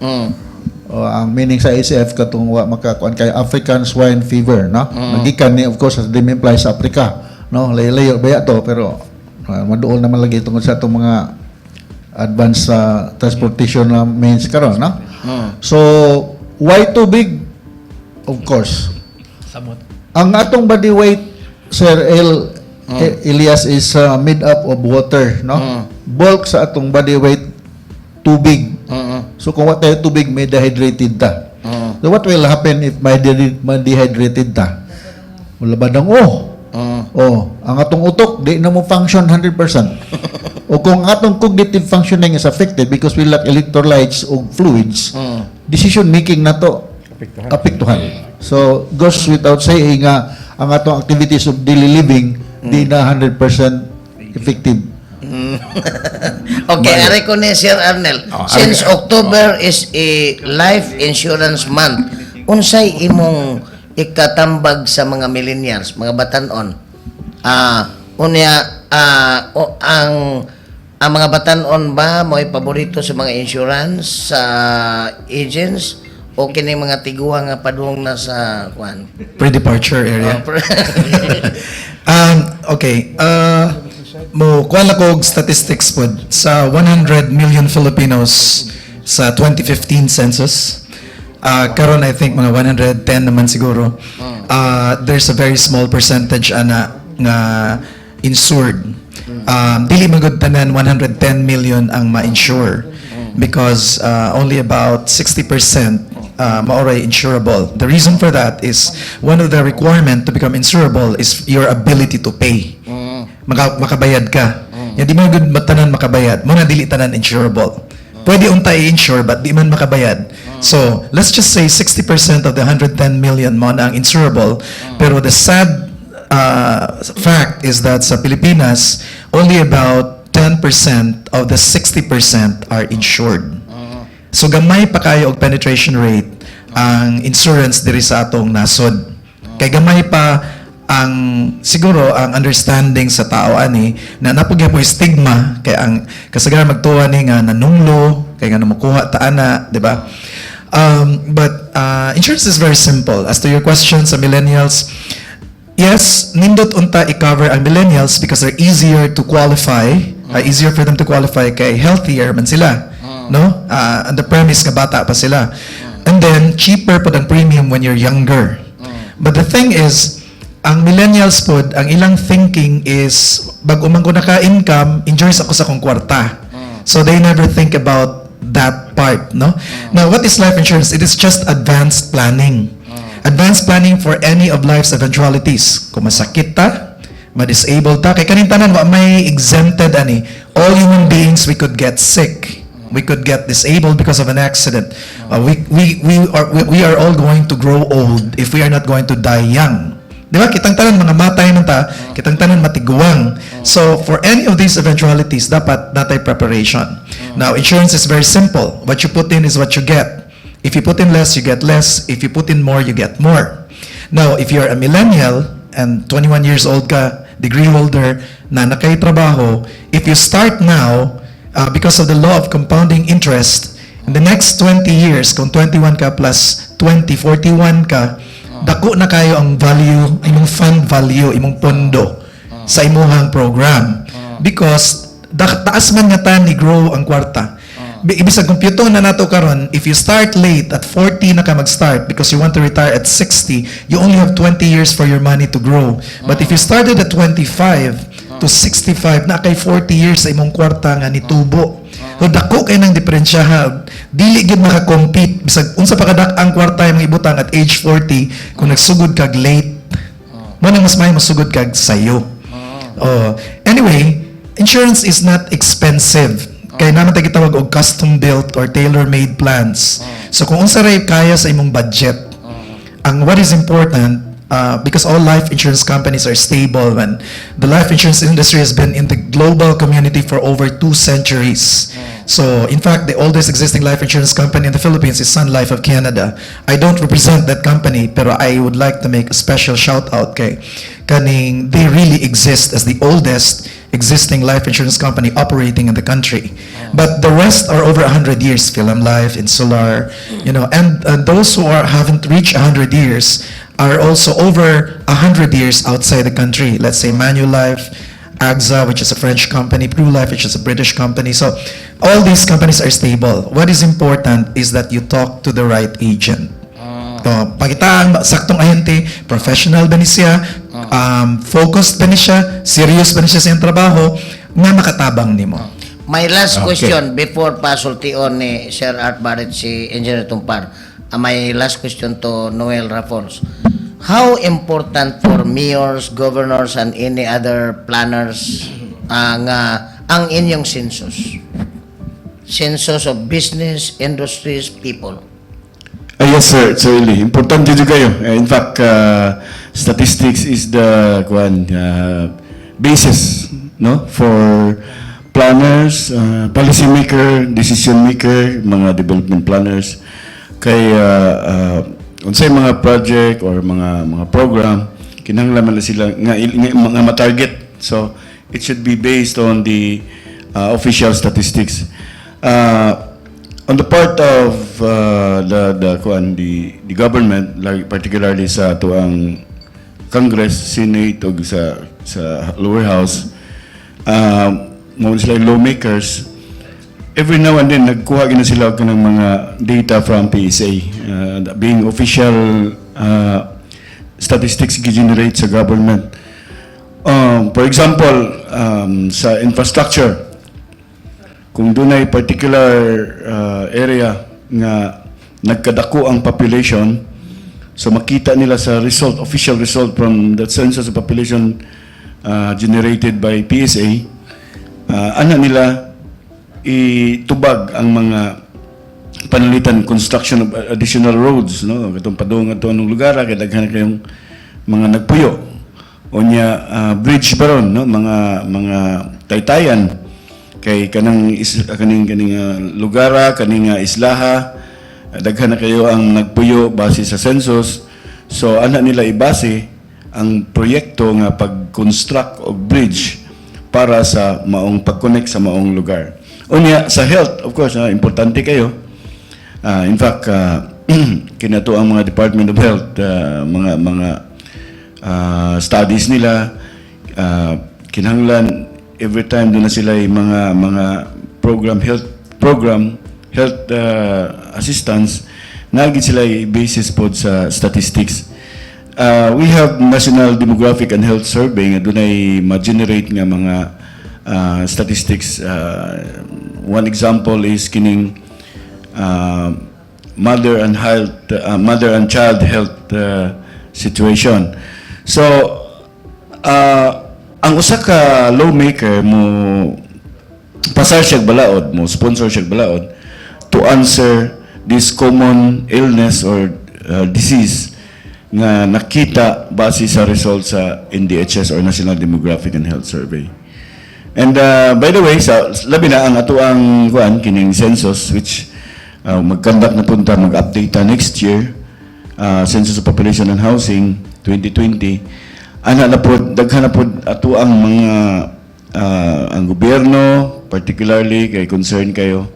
[SPEAKER 7] O, ang meaning sa ASF katong wa makakuan kay African Swine Fever, no? Nagikan ni, of course, as the name implies, sa Africa, no? Layo-layo baya to pero maduol naman lagi tungod sa atong mga advanced transportation na means karon, no? So why tubig? Of course.
[SPEAKER 8] Samot.
[SPEAKER 7] Ang atong body weight, Sir El Elias, is made up of water, no? Bulk sa atong body weight tubig. So kung wa tayo tubig, may dehydrated ta. So what will happen if may dehydrated ta? Wala ba nang oh? Oh, ang atong utok di na mo function 100%. O kung ang atong cognitive functioning is affected because we lack electrolytes o fluids, decision making nato apektuhan. So goes without saying nga ang atong activities of daily living di na 100% effective.
[SPEAKER 4] Okay, ari ko ni Sir Arnel.
[SPEAKER 5] Oh,
[SPEAKER 4] Since October is a life insurance month, unsay imong ikatambag sa mga millennials, mga batanon? Unya o, ang mga batanon ba mo'y paborito sa mga insurance sa agents o kini mga tiguang nga padung na sa kuan?
[SPEAKER 8] Pre-departure area.
[SPEAKER 4] Oh,
[SPEAKER 8] Okay. Mo kuha lang ko og statistics pod sa 100 million Filipinos sa 2015 census. Karon I think mga 110 naman siguro. There's a very small percentage ana nga insured. Dili man gud tanan 110 million ang ma-insure because only about 60% maoray insurable. The reason for that is one of the requirement to become insurable is your ability to pay. Makabayad ka. Yan, di man gud tanan makabayad. Mao na dili tanan insurable. Pwede unta i-insure but di man makabayad. So, let's just say 60% of the 110 million mo na ang insurable. Pero the sad fact is that sa Pilipinas, only about 10% of the 60% are insured. So gamay pa kayo og penetration rate ang insurance diri sa atong nasod. Kay gamay pa ang siguro ang understanding sa tao ani na naa gyapon stigma kay ang kasagaran magtuwa ni nga nanunglo kay nga mukuha ta ana, di ba? But insurance is very simple. As to your question sa millennials, yes, nindot unta i-cover ang millennials because they're easier to qualify, easier for them to qualify kay healthier man sila, no? And the premise nga bata pa sila. And then cheaper pod ang premium when you're younger. But the thing is, ang millennials pod, ang ilang thinking is bag-o man ko naka-income, enjoy sa ko sa akong kwarta. So they never think about that part, no? Now, what is life insurance? It is just advanced planning. Advanced planning for any of life's eventualities. Kung masakit ta, ma-disable ta, kay kaning tanan wa may exempted ani. All human beings, we could get sick. We could get disabled because of an accident. We are all going to grow old if we are not going to die young. Di ba? Kitang tanan mga matay man ta, kitang tanan matiguang. So, for any of these eventualities, dapat naa tay preparation. Now, insurance is very simple. What you put in is what you get. If you put in less, you get less. If you put in more, you get more. Now, if you're a millennial and 21 years old ka, degree holder, na nakay trabaho, if you start now, because of the law of compounding interest, in the next 20 years, kung 21 ka plus 20, 41 ka, dako na kayo ang value, imong fund value, imong pondo sa imuhang program. Because taas man nga ta ni grow ang kwarta. Ibig sa computer na nato karon, if you start late at 40 na ka mag-start because you want to retire at 60, you only have 20 years for your money to grow. But if you started at 25 to 65, na kay 40 years sa imong kwarta nga nitubo. So dako kay nang diferensya ha. Dili gyud maka-compete bisag unsa pa kadak ang kwarta imong ibutang at age 40 kung nagsugod kag late. Mo nang mas may masugod kag sayo. Oh, anyway, insurance is not expensive. Kay naa man tay gitawag og custom built or tailor-made plans. So kung unsa ray kaya sa imong budget, ang what is important, because all life insurance companies are stable and the life insurance industry has been in the global community for over 2 centuries. So, in fact, the oldest existing life insurance company in the Philippines is Sun Life of Canada. I don't represent that company, pero I would like to make a special shout out kay kaning they really exist as the oldest existing life insurance company operating in the country. But the rest are over 100 years, Philam Life, Insular, and those who are haven't reached 100 years are also over 100 years outside the country. Let's say Manulife, AXA, which is a French company, Pru Life, which is a British company. So all these companies are stable. What is important is that you talk to the right agent. So, pangita ang saktong ahente, professional ba ni siya, focused ba ni siya, serious ba ni siya sa iyang trabaho, nga makatabang nimo.
[SPEAKER 4] My last question before pasultion ni Sir Art Barrett si Engineer Tumpar. My last question to Noel Rafols. How important for mayors, governors, and any other planners nga ang inyong census? Census of business, industries, people.
[SPEAKER 9] Ah, yes, sir. Sir Eli. Importante jud kayo. In fact, statistics is the kuan basis, no, for planners, policy maker, decision maker, mga development planners kay unsay mga project or mga program kinahanglan man na sila nga mga ma-target. So it should be based on the official statistics. On the part of the kuan the government, like particularly sa atuang Congress, Senate ug sa lower house, Mao sila yung lawmakers. Every now and then nagkuha gina sila og kanang mga data from PSA, being official statistics gi-generate sa government. For example, sa infrastructure, kung dunay particular area nga nagkadako ang population, so makita nila sa result, official result from the census of population generated by PSA, ana nila itubag ang mga panalitan, construction of additional roads, no, katong padung ato anong lugar kay daghan kayong mga nagpuyo unya, bridge baron, no, mga taytayan kay kanang is, kaning kaning lugara, kaning islaha, daghan na kayo ang nagpuyo base sa census. So ana nila ibase ang proyekto nga pag-construct og bridge para sa maong pag-connect sa maong lugar. Unya sa health, of course, importante kayo. In fact, kinato ang mga Department of Health, mga studies nila, kinahanglan every time doon na sila yung mga program, health program, health assistance, nagin sila basis pod sa statistics. We have National Demographic and Health Survey nga dunay ma-generate nga mga statistics. One example is kining mother and child health situation. So ang usa ka lawmaker mo pasar siya balaod, mo sponsor siya balaod to answer this common illness or disease nga nakita base sa result sa NDHS or National Demographic and Health Survey. And by the way, sa labi na ang ato ang kuan kining census which mag-conduct na punta, mag-update ta next year, Census of Population and Housing 2020. Ana na pod, daghan na pod ato ang mga ang gobyerno particularly kay concern kayo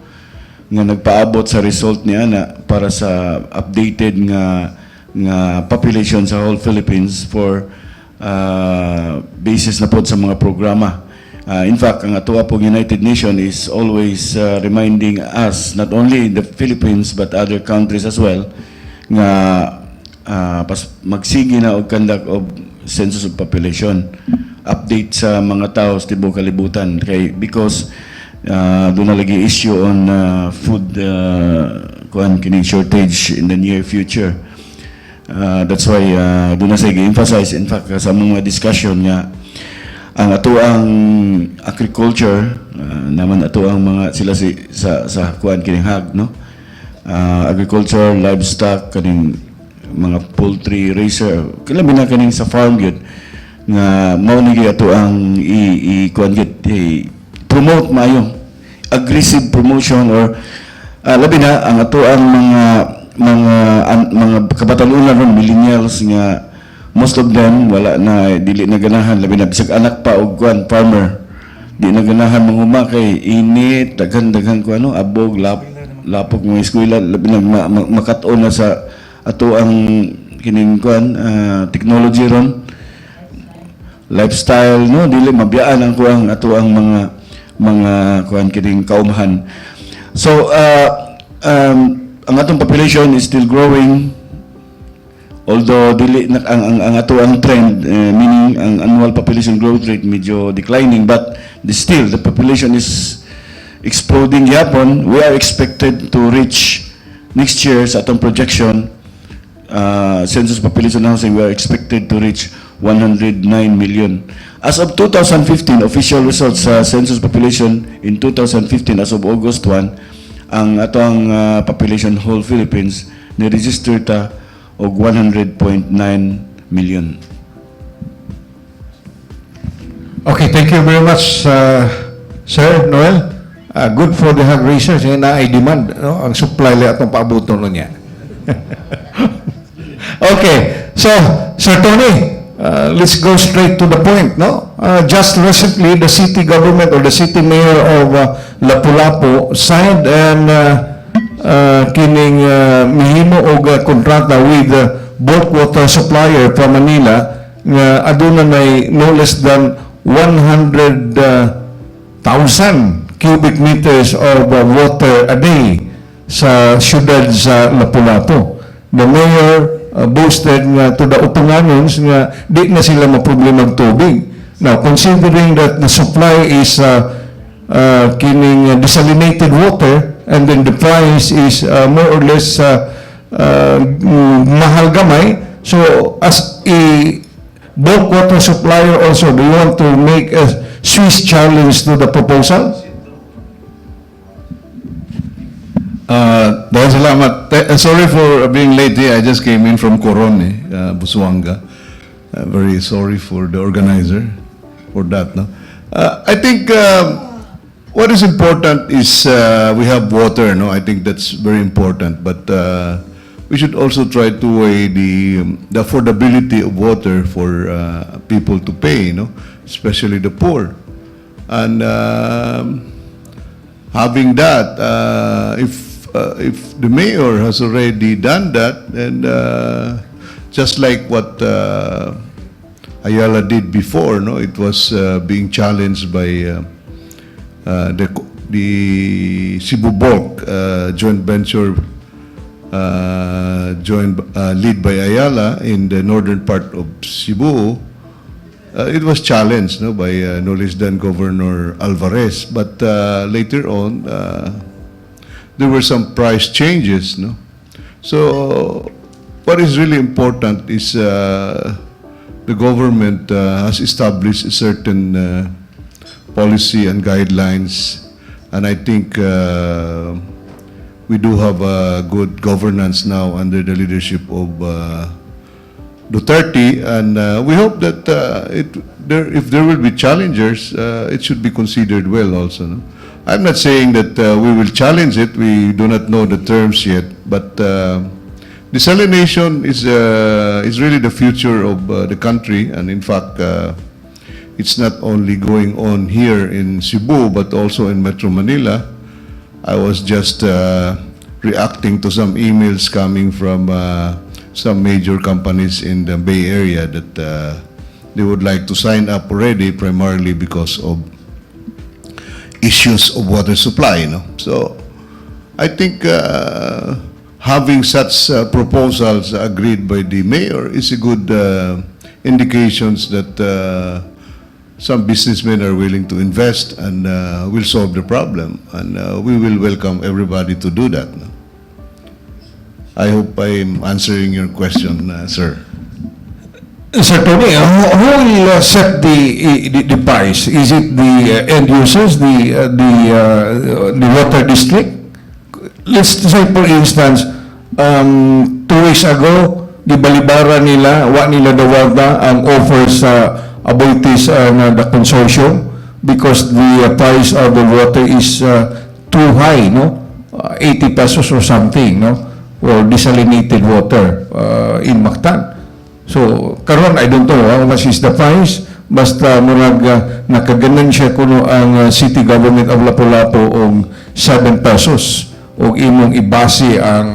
[SPEAKER 9] nga nagpaabot sa result ni ana para sa updated nga population sa whole Philippines for basis na pod sa mga programa. In fact, ang ato pong United Nation is always reminding us, not only in the Philippines but other countries as well, nga pas magsige na og conduct of census of population update sa mga tao sa tibuok kalibutan kay because doon na lagi issue on food kuan kining shortage in the near future. That's why doon na sa emphasize, in fact, sa mga discussion nga ang ato ang agriculture, naman ato ang mga sila si sa kuan kining hag, no, agriculture, livestock, kaning mga poultry raiser, kailan na kaning sa farm gyud nga mao ni gyud ato ang i kuan gyud, promote maayo, aggressive promotion or labi na ang ato ang mga kabatanunan ron, millennials, nga most of them wala na, dili na ganahan, labi na bisag anak pa og kuan farmer, di na ganahan manghuma kay init, daghan daghan ko ano, abog, lapok mga eskwela, labi na makat-on na sa ato ang kining kuan technology ron, lifestyle, no, dili mabiyaan ang kuang ato ang mga kuan kining kaumahan. So ang atong population is still growing, although dili na ang ato ang trend, meaning ang annual population growth rate medyo declining, but still the population is exploding gyapon. We are expected to reach next year sa atong projection, census population housing, we are expected to reach 109 million. As of 2015, official results sa census population in 2015 as of August 1, ang atong population whole Philippines ni-register ta og 100.9 million.
[SPEAKER 5] Okay, thank you very much, Sir Noel. Good for the hog raisers, eh, na demand, no? Ang supply lang atong paabuton niya. Okay, so, Sir Tony, let's go straight to the point, no? Just recently, the city government or the city mayor of Lapu-Lapu signed and kining mihimo og kontrata with bulk water supplier from Manila nga aduna nay no less than 100 cubic meters of water a day sa syudad sa Lapu-Lapu. The mayor boasted nga to the Utunganons nga di na sila maproblema og tubig. Now, considering that the supply is kining desalinated water and then the price is more or less mahal gamay, so as a bulk water supplier also, do you want to make a Swiss challenge to the proposal?
[SPEAKER 11] Dahil salamat. Sorry for being late here. I just came in from Coron, Busuanga. Very sorry for the organizer for that. No? I think what is important is we have water. No, I think that's very important. But we should also try to weigh the affordability of water for people to pay, especially the poor. And having that, if the mayor has already done that, and just like what Ayala did before, no, it was being challenged by the Cebu Bulk joint venture, joined lead by Ayala in the northern part of Cebu. It was challenged, no, by no less than Governor Alvarez, but later on there were some price changes. No, so what is really important is the government has established a certain policy and guidelines, and I think we do have a good governance now under the leadership of Duterte, and we hope that it there if there will be challengers, it should be considered well also. No? I'm not saying that we will challenge it. We do not know the terms yet, but desalination is really the future of the country, and in fact, it's not only going on here in Cebu but also in Metro Manila. I was just reacting to some emails coming from some major companies in the Bay Area that they would like to sign up already, primarily because of issues of water supply. No? So I think having such proposals agreed by the mayor is a good indications that some businessmen are willing to invest and will solve the problem. And we will welcome everybody to do that. No? I hope I'm answering your question, sir.
[SPEAKER 5] Sir Tony, who will set the price? Is it the end users, the water district? Let's say, for instance, 2 weeks ago, gibalibara nila, wa nila dawata ang offer sa Aboitiz na the consortium because the price of the water is too high, no? 80 pesos or something, no? For desalinated water in Mactan. So, karon I don't know how much is the price, basta murag nakaganan siya kuno ang city government of Lapu-Lapu og 7 pesos og imong ibase ang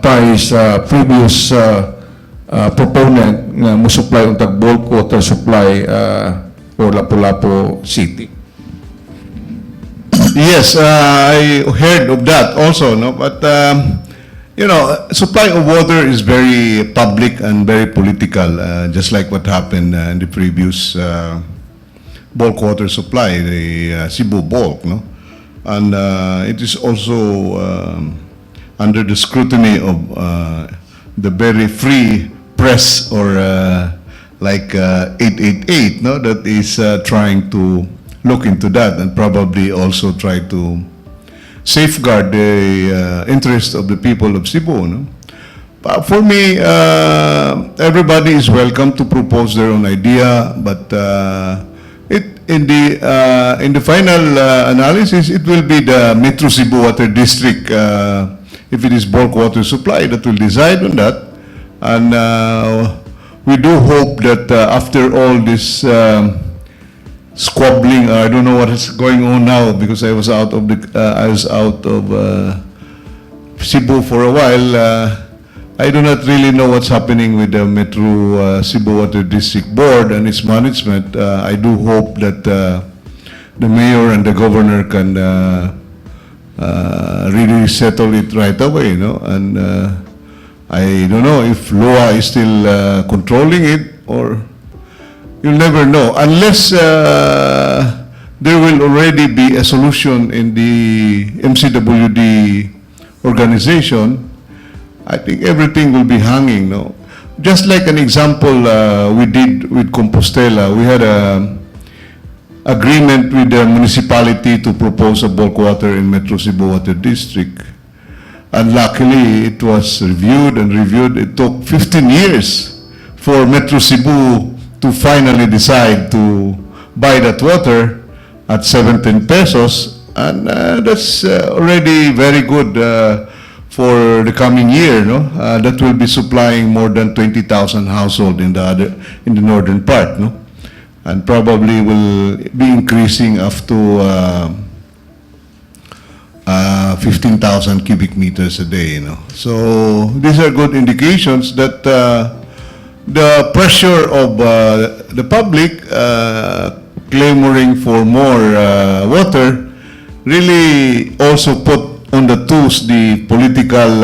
[SPEAKER 5] price previous proponent nga mo supply untag bulk water supply for Lapu-Lapu City.
[SPEAKER 11] Yes, I heard of that also, no? But supply of water is very public and very political, just like what happened in the previous bulk water supply, the Cebu Bulk, no? And it is also under the scrutiny of the very free press or like 888, no? That is trying to look into that and probably also try to safeguard the interest of the people of Cebu. No? But for me, everybody is welcome to propose their own idea, but it in the final analysis, it will be the Metro Cebu Water District, if it is bulk water supply, that will decide on that. And we do hope that after all this squabbling, I don't know what is going on now because I was out of Cebu for a while. I do not really know what's happening with the Metro Cebu Water District Board and its management. I do hope that the mayor and the governor can really settle it right away. And I don't know if LWUA is still controlling it or you'll never know unless there will already be a solution in the MCWD organization. I think everything will be hanging, no? Just like an example we did with Compostela, we had a agreement with the municipality to propose a bulk water in Metro Cebu Water District. And luckily, it was reviewed and reviewed. It took 15 years for Metro Cebu to finally decide to buy that water at 17 pesos. And that's already very good for the coming year, no? That will be supplying more than 20,000 households in the northern part, no? And probably will be increasing up to 15,000 cubic meters a day. So these are good indications that the pressure of the public clamoring for more water really also put on the toes the political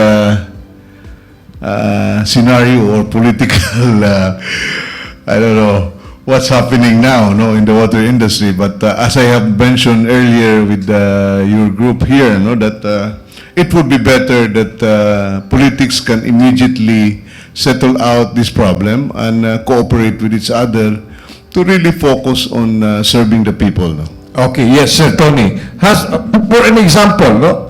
[SPEAKER 11] scenario or political, I don't know what's happening now, no, in the water industry. But as I have mentioned earlier with your group here, no, that it would be better that politics can immediately settle out this problem and cooperate with each other to really focus on serving the people. No?
[SPEAKER 5] Okay, yes, Sir Tony. For an example, no,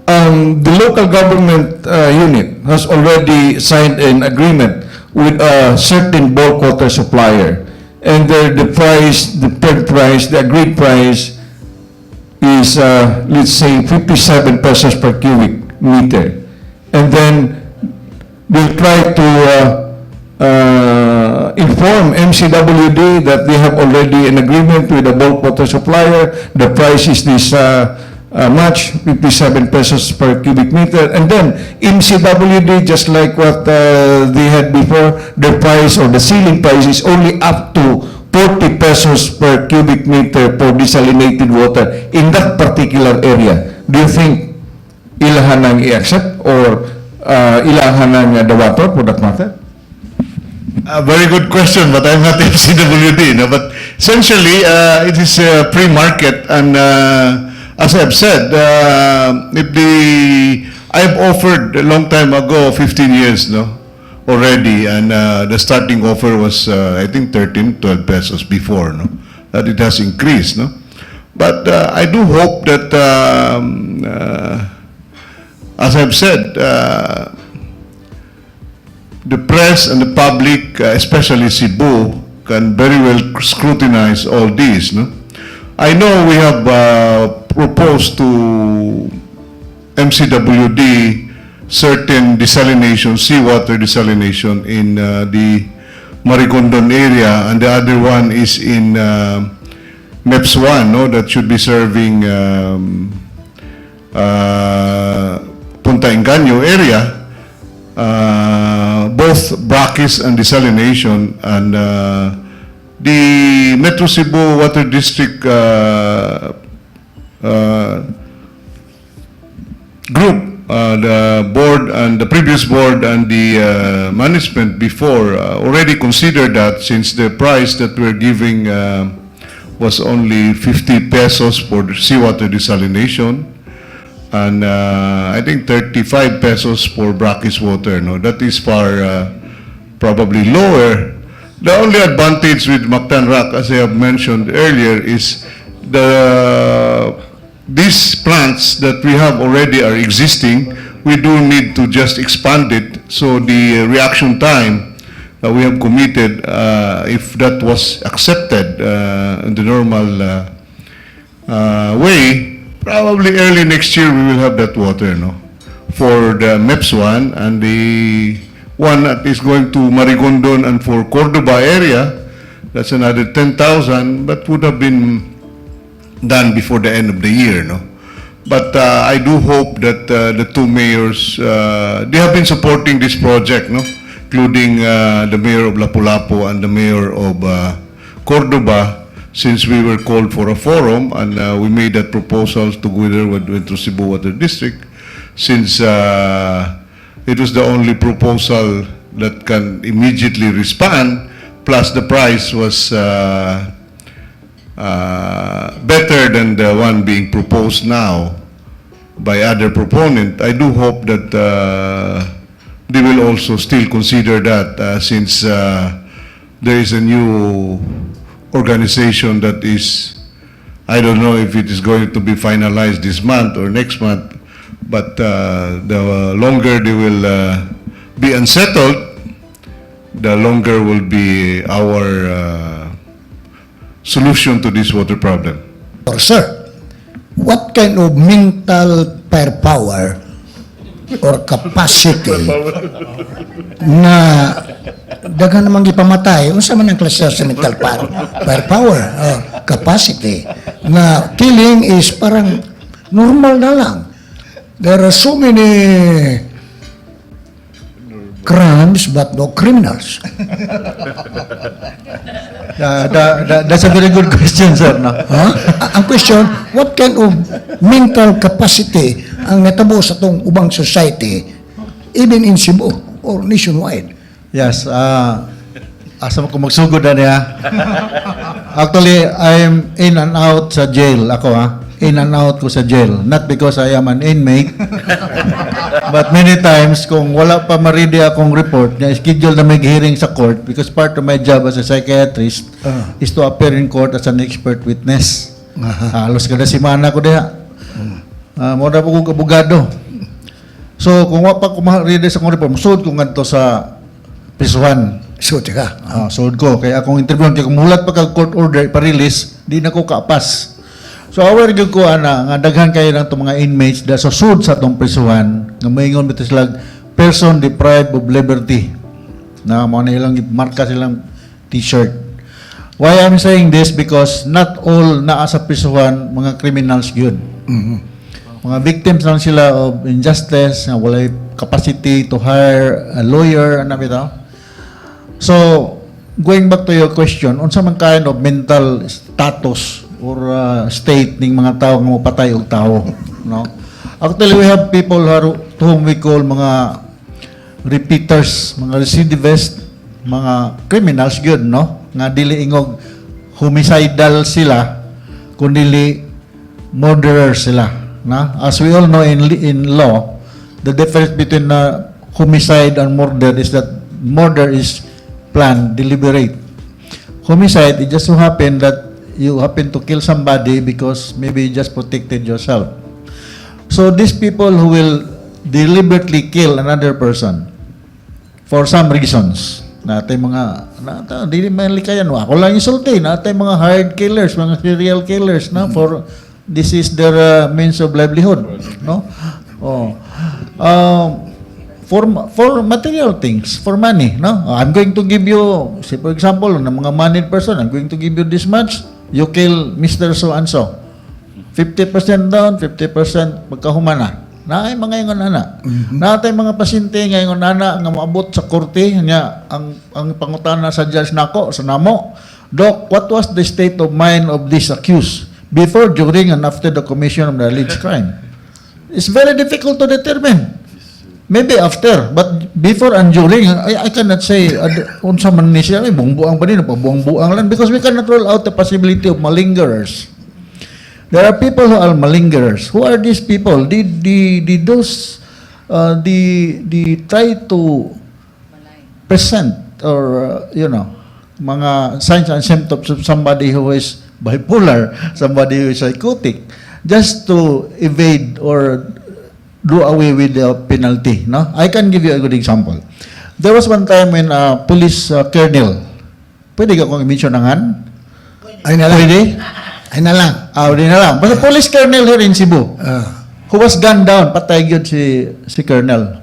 [SPEAKER 5] the local government unit has already signed an agreement with a certain bulk water supplier. And the price, the third price, the agreed price is, let's say, 57 pesos per cubic meter. And then they'll try to inform MCWD that they have already an agreement with the bulk water supplier. The price is this much, 57 pesos per cubic meter. And then MCWD, just like what they had before, the price or the ceiling price is only up to 40 pesos per cubic meter for desalinated water in that particular area. Do you think ilahan nang i-accept or ilahan nang dawaton for that matter?
[SPEAKER 11] A very good question, but I'm not MCWD. No? But essentially, it is a free market, and as I've said, if the I've offered a long time ago, 15 years, no, already, and the starting offer was I think 13, 12 pesos before, no, that it has increased, no. But I do hope that, as I've said, the press and the public, especially Cebu, can very well scrutinize all this. No? I know we have proposed to MCWD certain desalination, seawater desalination in the Marigondon area, and the other one is in MEPS 1, no, that should be serving Punta Engaño area, both brackish and desalination, and the Metro Cebu Water District group, the board and the previous board and the management before already considered that since the price that we're giving was only 50 pesos for the seawater desalination and I think 35 pesos for brackish water. No, that is far probably lower. The only advantage with Mactan Rock, as I have mentioned earlier, is these plants that we have already are existing. We do need to just expand it so the reaction time that we have committed, if that was accepted in the normal way, probably early next year we will have that water, no? For the MEPS 1 and the one that is going to Marigondon and for Cordoba area, that's another 10,000, but would have been done before the end of the year, no? But I do hope that the two mayors, they have been supporting this project, no? Including the mayor of Lapu-Lapu and the mayor of Cordoba. Since we were called for a forum and we made that proposal together with Cebu Water District, since it was the only proposal that can immediately respond, plus the price was better than the one being proposed now by other proponent. I do hope that they will also still consider that since there is a new organization that is, I don't know if it is going to be finalized this month or next month, but the longer they will be unsettled, the longer will be our solution to this water problem.
[SPEAKER 12] Or sir, what kind of mental firepower or capacity na daghan namang gipamatay, unsa man ang klase sa mental firepower or capacity na killing is parang normal na lang? There are so many crimes but no criminals.
[SPEAKER 7] That's a very good question, sir. No?
[SPEAKER 12] Ha? Ang question, what kind of mental capacity ang natabo sa atong ubang society, even in Cebu or nationwide?
[SPEAKER 7] Yes, asa mo ko magsugod na niya? Actually, I'm in and out sa jail. Ako ha. In and out ko sa jail. Not because I am an inmate, but many times, kung wala pa ma-ready akong report, nga schedule na may hearing sa court, because part of my job as a psychiatrist is to appear in court as an expert witness. Halos kada simana ko diha. Mo na po kong abogado. So, kung wa pa ko ma-ready sa akong report, musud ko ngadto sa prisuhan.
[SPEAKER 12] So, teka.
[SPEAKER 7] Ah, sud ko. Kaya akong interview, kaya kung muhulat pa kag court order, pa-release, di na ko kaapas. So, aware gyud ko ana nga daghan kayo ng itong mga inmates da sa sud sa atong prisuhan, nga moingon bitaw sila person deprived of liberty. Na mo na ilang marka silang T-shirt. Why I'm saying this, because not all naa sa prisuhan mga criminals gyud. Mga victims lang sila of injustice, nga walay capacity to hire a lawyer, ano bitaw. So, going back to your question, unsa man kind of mental status or state ning mga tao nga mopatay og tao, no? Actually, we have people who are, to whom we call mga repeaters, mga recidivists, mga criminals gyud, no? Nga dili ingog homicidal sila, kundi murderers sila, na? As we all know, in law, the difference between homicide and murder is that murder is planned, deliberate. Homicide, it just so happen that you happen to kill somebody because maybe you just protected yourself. So these people who will deliberately kill another person for some reasons, natay mga nata dili man likayan, ako lang insulti, natay mga hired killers, mga serial killers na for this is their means of livelihood, no? Oh, for material things, for money, no? I'm going to give you, say for example, ng mga moneyed person, "I'm going to give you this much, you kill Mr. So and so." 50% down, 50% pagkahuman na. Naay mga ingon ana. Naatay mga pasyente nga ingon ana nga moabot sa korte nya ang pangutana sa judge nako sa namo, "Doc, what was the state of mind of this accused before, during, and after the commission of the alleged crime?" It's very difficult to determine. Maybe after, but before and during, I cannot say unsa man ni siya, ay buang-buang pa din, pabuang-buang lang, because we cannot rule out the possibility of malingerers. There are people who are malingerers. Who are these people? The try to present or mga signs and symptoms of somebody who is bipolar, somebody who is psychotic, just to evade or do away with the penalty. No, I can give you a good example. There was one time when a police colonel, pwede ka kong i-mention ang ngalan?
[SPEAKER 12] Ay na lang.
[SPEAKER 7] Pwede?
[SPEAKER 12] Ay na lang.
[SPEAKER 7] Ah, di na lang. Basta police colonel here in Cebu who was gunned down, patay gyud si colonel.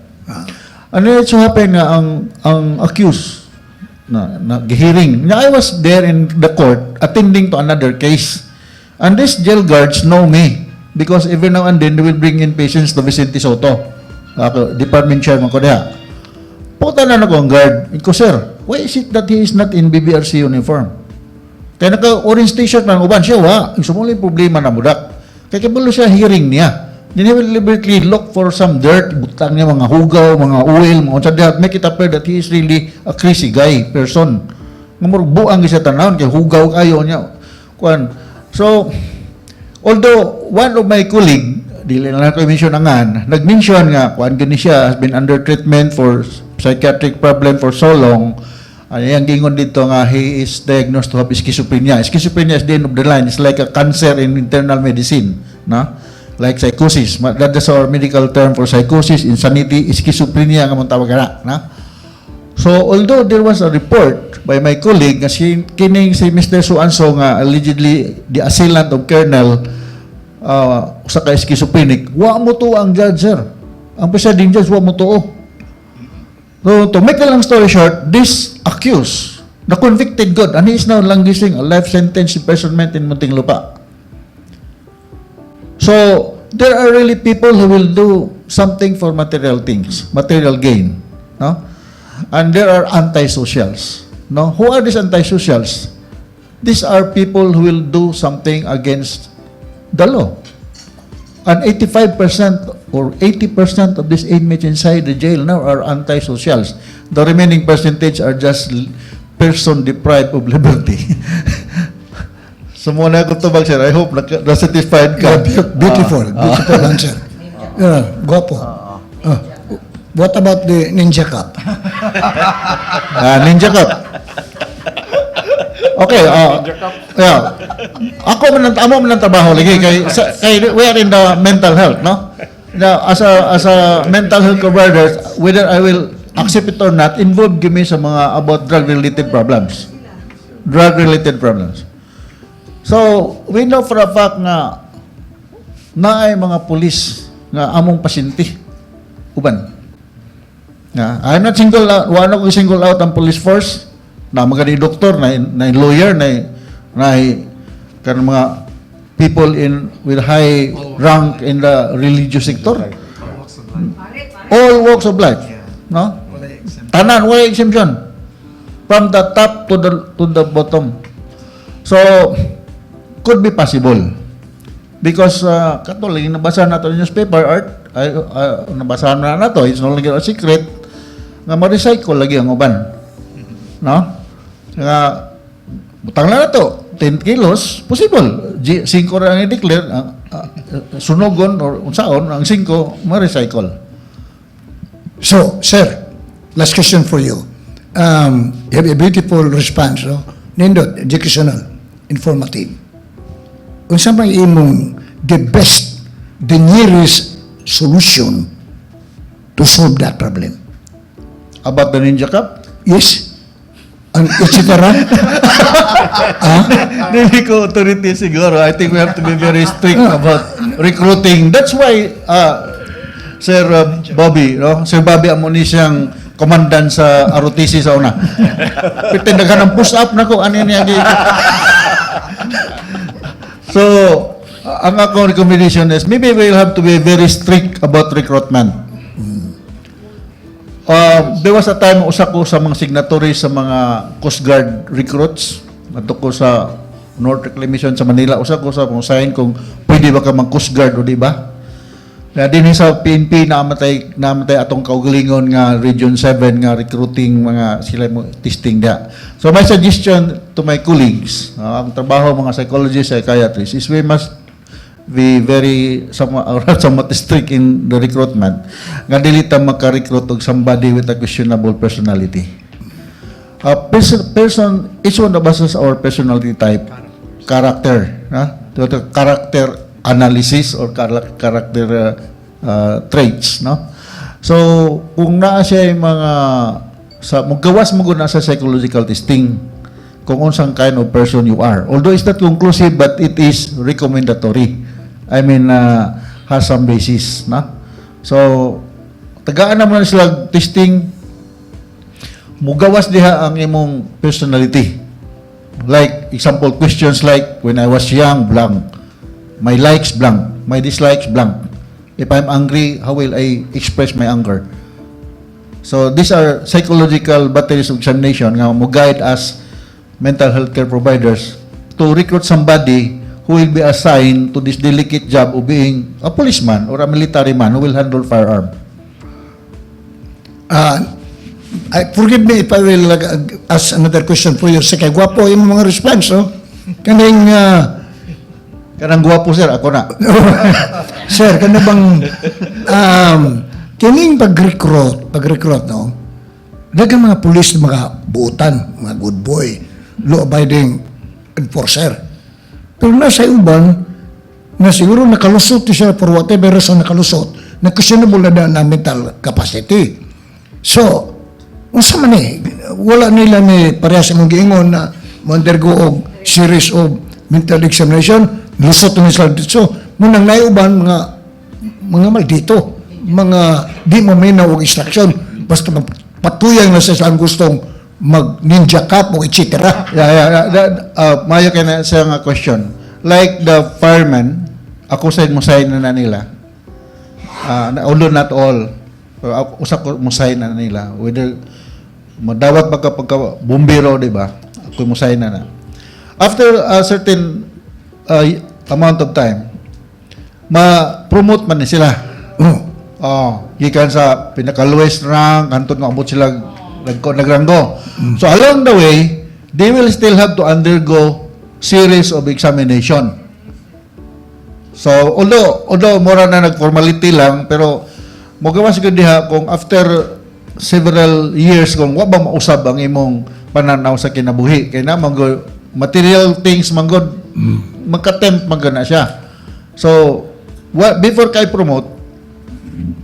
[SPEAKER 7] Ano it so happen nga ang accused na hearing. Now, I was there in the court attending to another case. And these jail guards know me because every now and then they will bring in patients to Vicente Sotto. Ako, department chairman ko diha. Puta na ko ang guard. Ko, "Sir, why is it that he is not in BBRC uniform?" Kaya naka-orange T-shirt man uban siya, wa. So mo problema na mudak. Kaya kabalo siya hearing niya. Then he will deliberately look for some dirt, butang niya mga hugaw, mga oil, mga unsa diha, make it appear that he is really a crazy guy, person. Nga murag buang siya tanawon kay hugaw kayo niya. Kuan. So, although one of my colleague, dili na lang ko i-mention angan, nag-mention nga kuan gani siya, has been under treatment for psychiatric problem for so long. Ano yung gingon dito nga he is diagnosed to have schizophrenia. Schizophrenia is the end of the line. It's like a cancer in internal medicine, no? Like psychosis. That is our medical term for psychosis, insanity, schizophrenia nga mong tawag na, no? So, although there was a report by my colleague nga si kining si Mr. So-and-so nga allegedly the assailant of Colonel usa ka schizophrenic, wa mo to ang judge, sir. Ang presiding judge wa mo tuo. So, to make the long story short, this accused, the convicted good, and he is now languishing a life sentence imprisonment in Muntinlupa. So, there are really people who will do something for material things, material gain, no? And there are antisocials, no? Who are these antisocials? These are people who will do something against the law. And 85% or 80% of these inmates inside the jail now are antisocials. The remaining percentage are just person deprived of liberty. So mo na ako tubag, sir. I hope na-satisfied ka.
[SPEAKER 12] Yeah, beautiful, beautiful answer. Yeah, guwapo. What about the Ninja Cup?
[SPEAKER 7] Ah, Ninja Cup. Okay, yeah. Ako man ang amo man ang trabaho lagi kay sa, kay we are in the mental health, no? Now, as a mental health provider, whether I will accept it or not, involved kami sa mga about drug related problems. Drug related problems. So, we know for a fact nga naay mga pulis nga among pasyente uban. Nga, I'm not single out, wala ko single out ang police force na mga ni doktor, na lawyer, na kanang mga people in with high rank in the religious sector. All walks of life. No? Tanan, wala exemption. From the top to the bottom. So, could be possible. Because kato lagi nabasa nato newspaper art ay nabasa na nato, it's no longer a secret nga ma-recycle lagi ang uban. No? Nga butang na nato 10 kilos, possible. 5 ra ang i-declare, sunogon or unsaon ang 5 ma-recycle.
[SPEAKER 12] So, sir, last question for you. You have a beautiful response, no? Nindot, educational, informative. Unsa may imong the best, the nearest solution to solve that problem?
[SPEAKER 7] About the Ninja Cup?
[SPEAKER 12] Yes? And et cetera?
[SPEAKER 7] Dili ko authority siguro. I think we have to be very strict about recruiting. That's why, Sir Bobby, no? Sir Bobby amo ni siyang commandant sa ROTC sa una. Pretend ka ng push up na ko ano niya. So, ang akong recommendation is maybe we'll have to be very strict about recruitment. There was a time usa ko sa mga signatories sa mga Coast Guard recruits. Adto ko sa North Reclamation sa Manila. Usa ko sa kung sign kung pwede ba ka mag Coast Guard o di ba? Na din sa PNP namatay atong kaugalingon nga Region 7 nga recruiting mga sila mo testing dia. So my suggestion to my colleagues, ang trabaho mga psychologists, psychiatrists is we must be very somewhat, or somewhat strict in the recruitment nga dili ta maka-recruit og somebody with a questionable personality. A person, each one of us has our personality type, character, ha? The character analysis or character traits, no? So, kung naa siya yung mga sa mugawas mo gud na sa psychological testing kung unsang kind of person you are. Although it's not conclusive, but it is recommendatory. I mean, has some basis, na? So, tagaan naman sila testing, mugawas diha ang imong personality. Like, example, questions like, "When I was young, blank. My likes, blank. My dislikes, blank. If I'm angry, how will I express my anger?" So, these are psychological batteries of examination nga mo guide us mental health care providers. to recruit somebody who will be assigned to this delicate job of being a policeman or a military man who will handle firearm.
[SPEAKER 12] Forgive me if I will ask another question for you. Sige, gwapo yung mga response, no? Kaning,
[SPEAKER 7] Kanang gwapo, sir, ako na.
[SPEAKER 12] Sir, kana bang kining pag-recruit, no? Daghang mga pulis, mga buutan, mga good boy, law-abiding enforcer. Pero nasa uban, na siguro nakalusot siya for whatever reason nakalusot, na questionable na mental capacity. So, unsa man eh, wala nila ni parehas imong giingon na mo-undergo og series of mental examination, lusot na sila dito. Munang naiuban mga maldito, mga di maminaw og instruction, basta patuyang na sa ang gustong mag ninja cop o etc.
[SPEAKER 7] Yeah. Mayo kay na sa nga question. Like the fireman, ako sa mo sign na nila. Although not all, pero ako, usa ko mo sign na nila. Whether madawat ba ka pagka bumbero, di ba? Ako mo sign na na. After a certain amount of time, ma-promote man ni sila.
[SPEAKER 12] Oh.
[SPEAKER 7] Oh, gikan sa pinaka lowest rank hantod maabot sila nagranggo. So along the way, they will still have to undergo series of examination. So although mura na nag-formality lang, pero mogawas gud diha kung after several years kung wa ba mausab ang imong pananaw sa kinabuhi kay na man gud, material things man gud, magka-tempt man gud na siya. So before kay promote,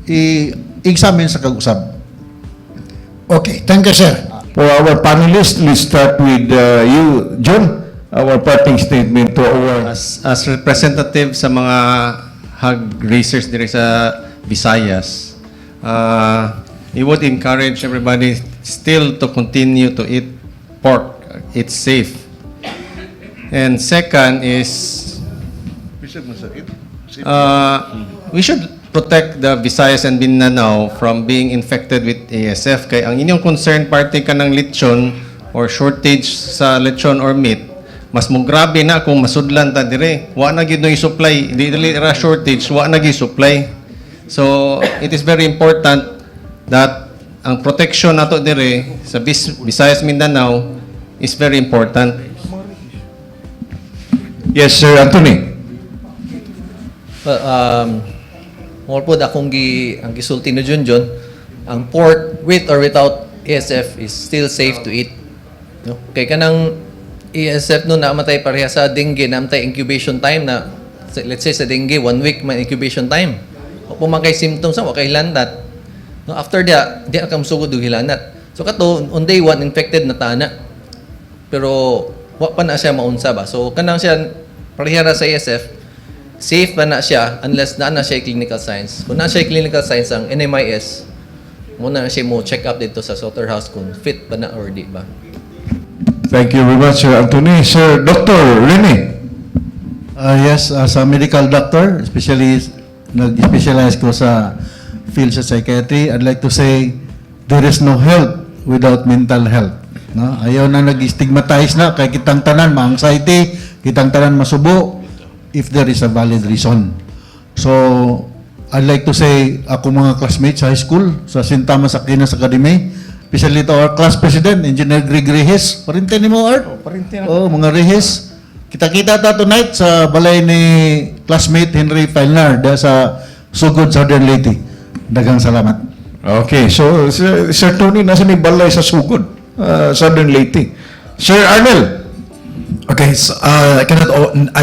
[SPEAKER 7] i-examine sa kag-usab.
[SPEAKER 12] Okay, thank you, sir.
[SPEAKER 5] For our panelists, let's start with you, John, our parting statement to our
[SPEAKER 6] As representative sa mga hog raisers diri sa Visayas, we would encourage everybody still to continue to eat pork. It's safe. And second is, we should protect the Visayas and Mindanao from being infected with ASF. Kay ang inyong concern parte ka ng lechon or shortage sa lechon or meat, mas mo grabe na kung masudlan ta dire. Wa na gyud no supply, di dili ra shortage, wa na gyud supply. So, it is very important that ang protection nato dire sa Visayas, Mindanao is very important.
[SPEAKER 5] Yes, Sir Anthony.
[SPEAKER 2] Well, more po akong ang gisulti ni Junjun, ang pork with or without ASF is still safe to eat. No? Kay kanang ASF no namatay pareha sa dengue, namatay incubation time na let's say sa dengue one week may incubation time. Wa po man kay symptoms wa kay hilanat. No, after that, di na ka musugod og hilanat. So kato on day one infected na tana. Pero wa pa na siya maunsa ba. So kanang siya pareha ra sa ASF, safe pa na siya unless naa na siya clinical signs. Kung naa siya clinical signs ang NMIS, mo na siya mo check up dito sa slaughterhouse kung fit ba na or di ba.
[SPEAKER 5] Thank you very much, Sir Anthony. Sir Dr. Rene.
[SPEAKER 7] Yes, as a medical doctor, especially nag-specialize ko sa field sa psychiatry, I'd like to say there is no health without mental health. No? Ayaw na nag-stigmatize na kay kitang tanan ma-anxiety, kitang tanan masubo if there is a valid reason. So, I'd like to say ako mga classmates sa high school, sa St. Thomas Aquinas Academy, especially to our class president, Engineer Greg Reyes. Parente ni mo, Art?
[SPEAKER 1] Parente.
[SPEAKER 7] Oh, mga Reyes. Kita-kita ta tonight sa balay ni classmate Henry Feilner da sa Sugod, Southern Leyte. Daghang salamat.
[SPEAKER 5] Okay, so Sir Tony, nasa ni balay sa Sugod, Southern Leyte. Sir Arnel.
[SPEAKER 8] Okay, so I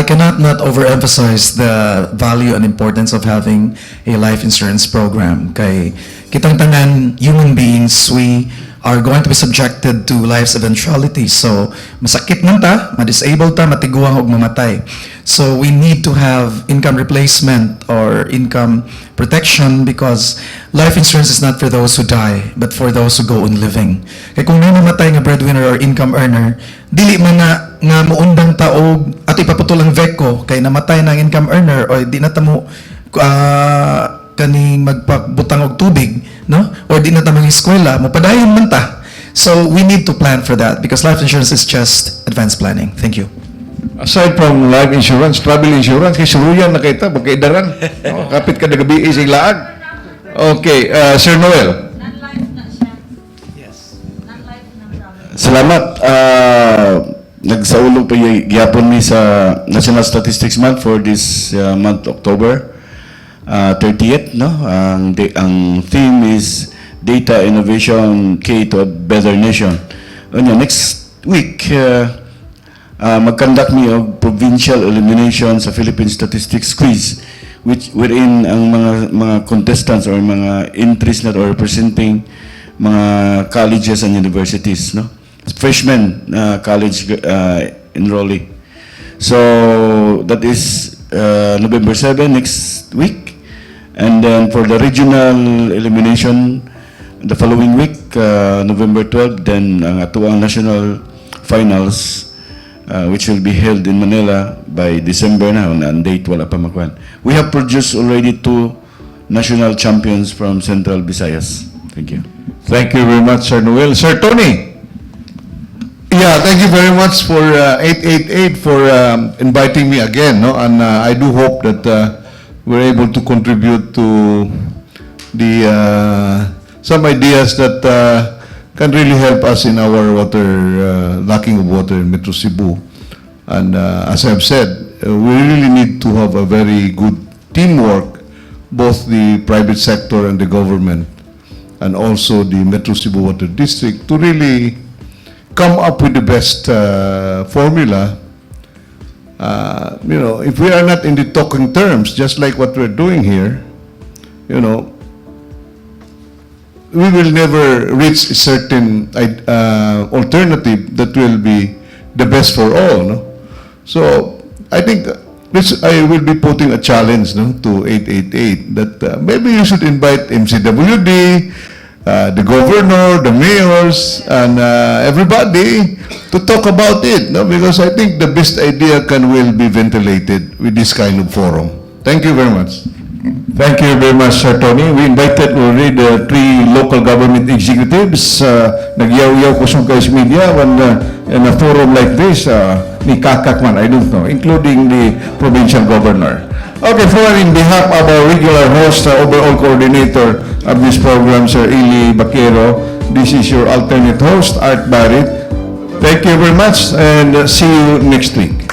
[SPEAKER 8] cannot not overemphasize the value and importance of having a life insurance program. Kay kitang tanan human beings, we are going to be subjected to life's eventualities. So masakit man ta, ma-disable ta, matiguang og mamatay. So we need to have income replacement or income protection because life insurance is not for those who die, but for those who go on living. Kay kung may mamatay nga breadwinner or income earner, dili man na nga muundang ta og ato ipaputol ang VECO kay namatay na ang income earner or di na ta mo kaning magpagbutang og tubig, no? Or di na ta eskwela, mopadayon man ta. So we need to plan for that because life insurance is just advanced planning. Thank you.
[SPEAKER 5] Aside from life insurance, travel insurance, kay suluyan na kita, magkaidaran. Oh, kapit ka na gabi isig laag. Okay, Sir Noel.
[SPEAKER 9] Salamat. Nagsaulog pa gyapon mi sa National Statistics Month for this month, October 30th, no? Ang theme is Data Innovation Key to a Better Nation. Unya, next week mag-conduct mi og provincial elimination sa Philippine Statistics Quiz, which wherein ang mga contestants or mga entries na or representing mga colleges and universities, no, freshmen college enrollee. So that is November 7, next week, and then for the regional elimination the following week, November 12. Then ang atoang national finals, which will be held in Manila by December na, ang date wala pa makuan. We have produced already two national champions from Central Visayas. Thank you.
[SPEAKER 5] Thank you very much, Sir Noel. Sir Tony.
[SPEAKER 11] Yeah, thank you very much for 888 for inviting me again. No? And I do hope that we're able to contribute to the some ideas that can really help us in our water, lacking of water in Metro Cebu. And as I've said, we really need to have a very good teamwork, both the private sector and the government, and also the Metro Cebu Water District, to really come up with the best formula. If we are not in the talking terms, just like what we're doing here, we will never reach a certain alternative that will be the best for all. No? So I think this, I will be putting a challenge, no, to 888 that maybe you should invite MCWD, the governor, the mayors, and everybody to talk about it. No? Because I think the best idea can will be ventilated with this kind of forum. Thank you very much.
[SPEAKER 5] Thank you very much, Sir Tony. We invited already the three local government executives. Nagyaw-yaw kusog kay sa media when in a forum like this, ni Kakak man, I don't know, including the provincial governor. Okay, for in behalf of our regular host, overall coordinator of this program, Sir Eli Baquero, this is your alternate host, Art Barrett. Thank you very much and see you next week.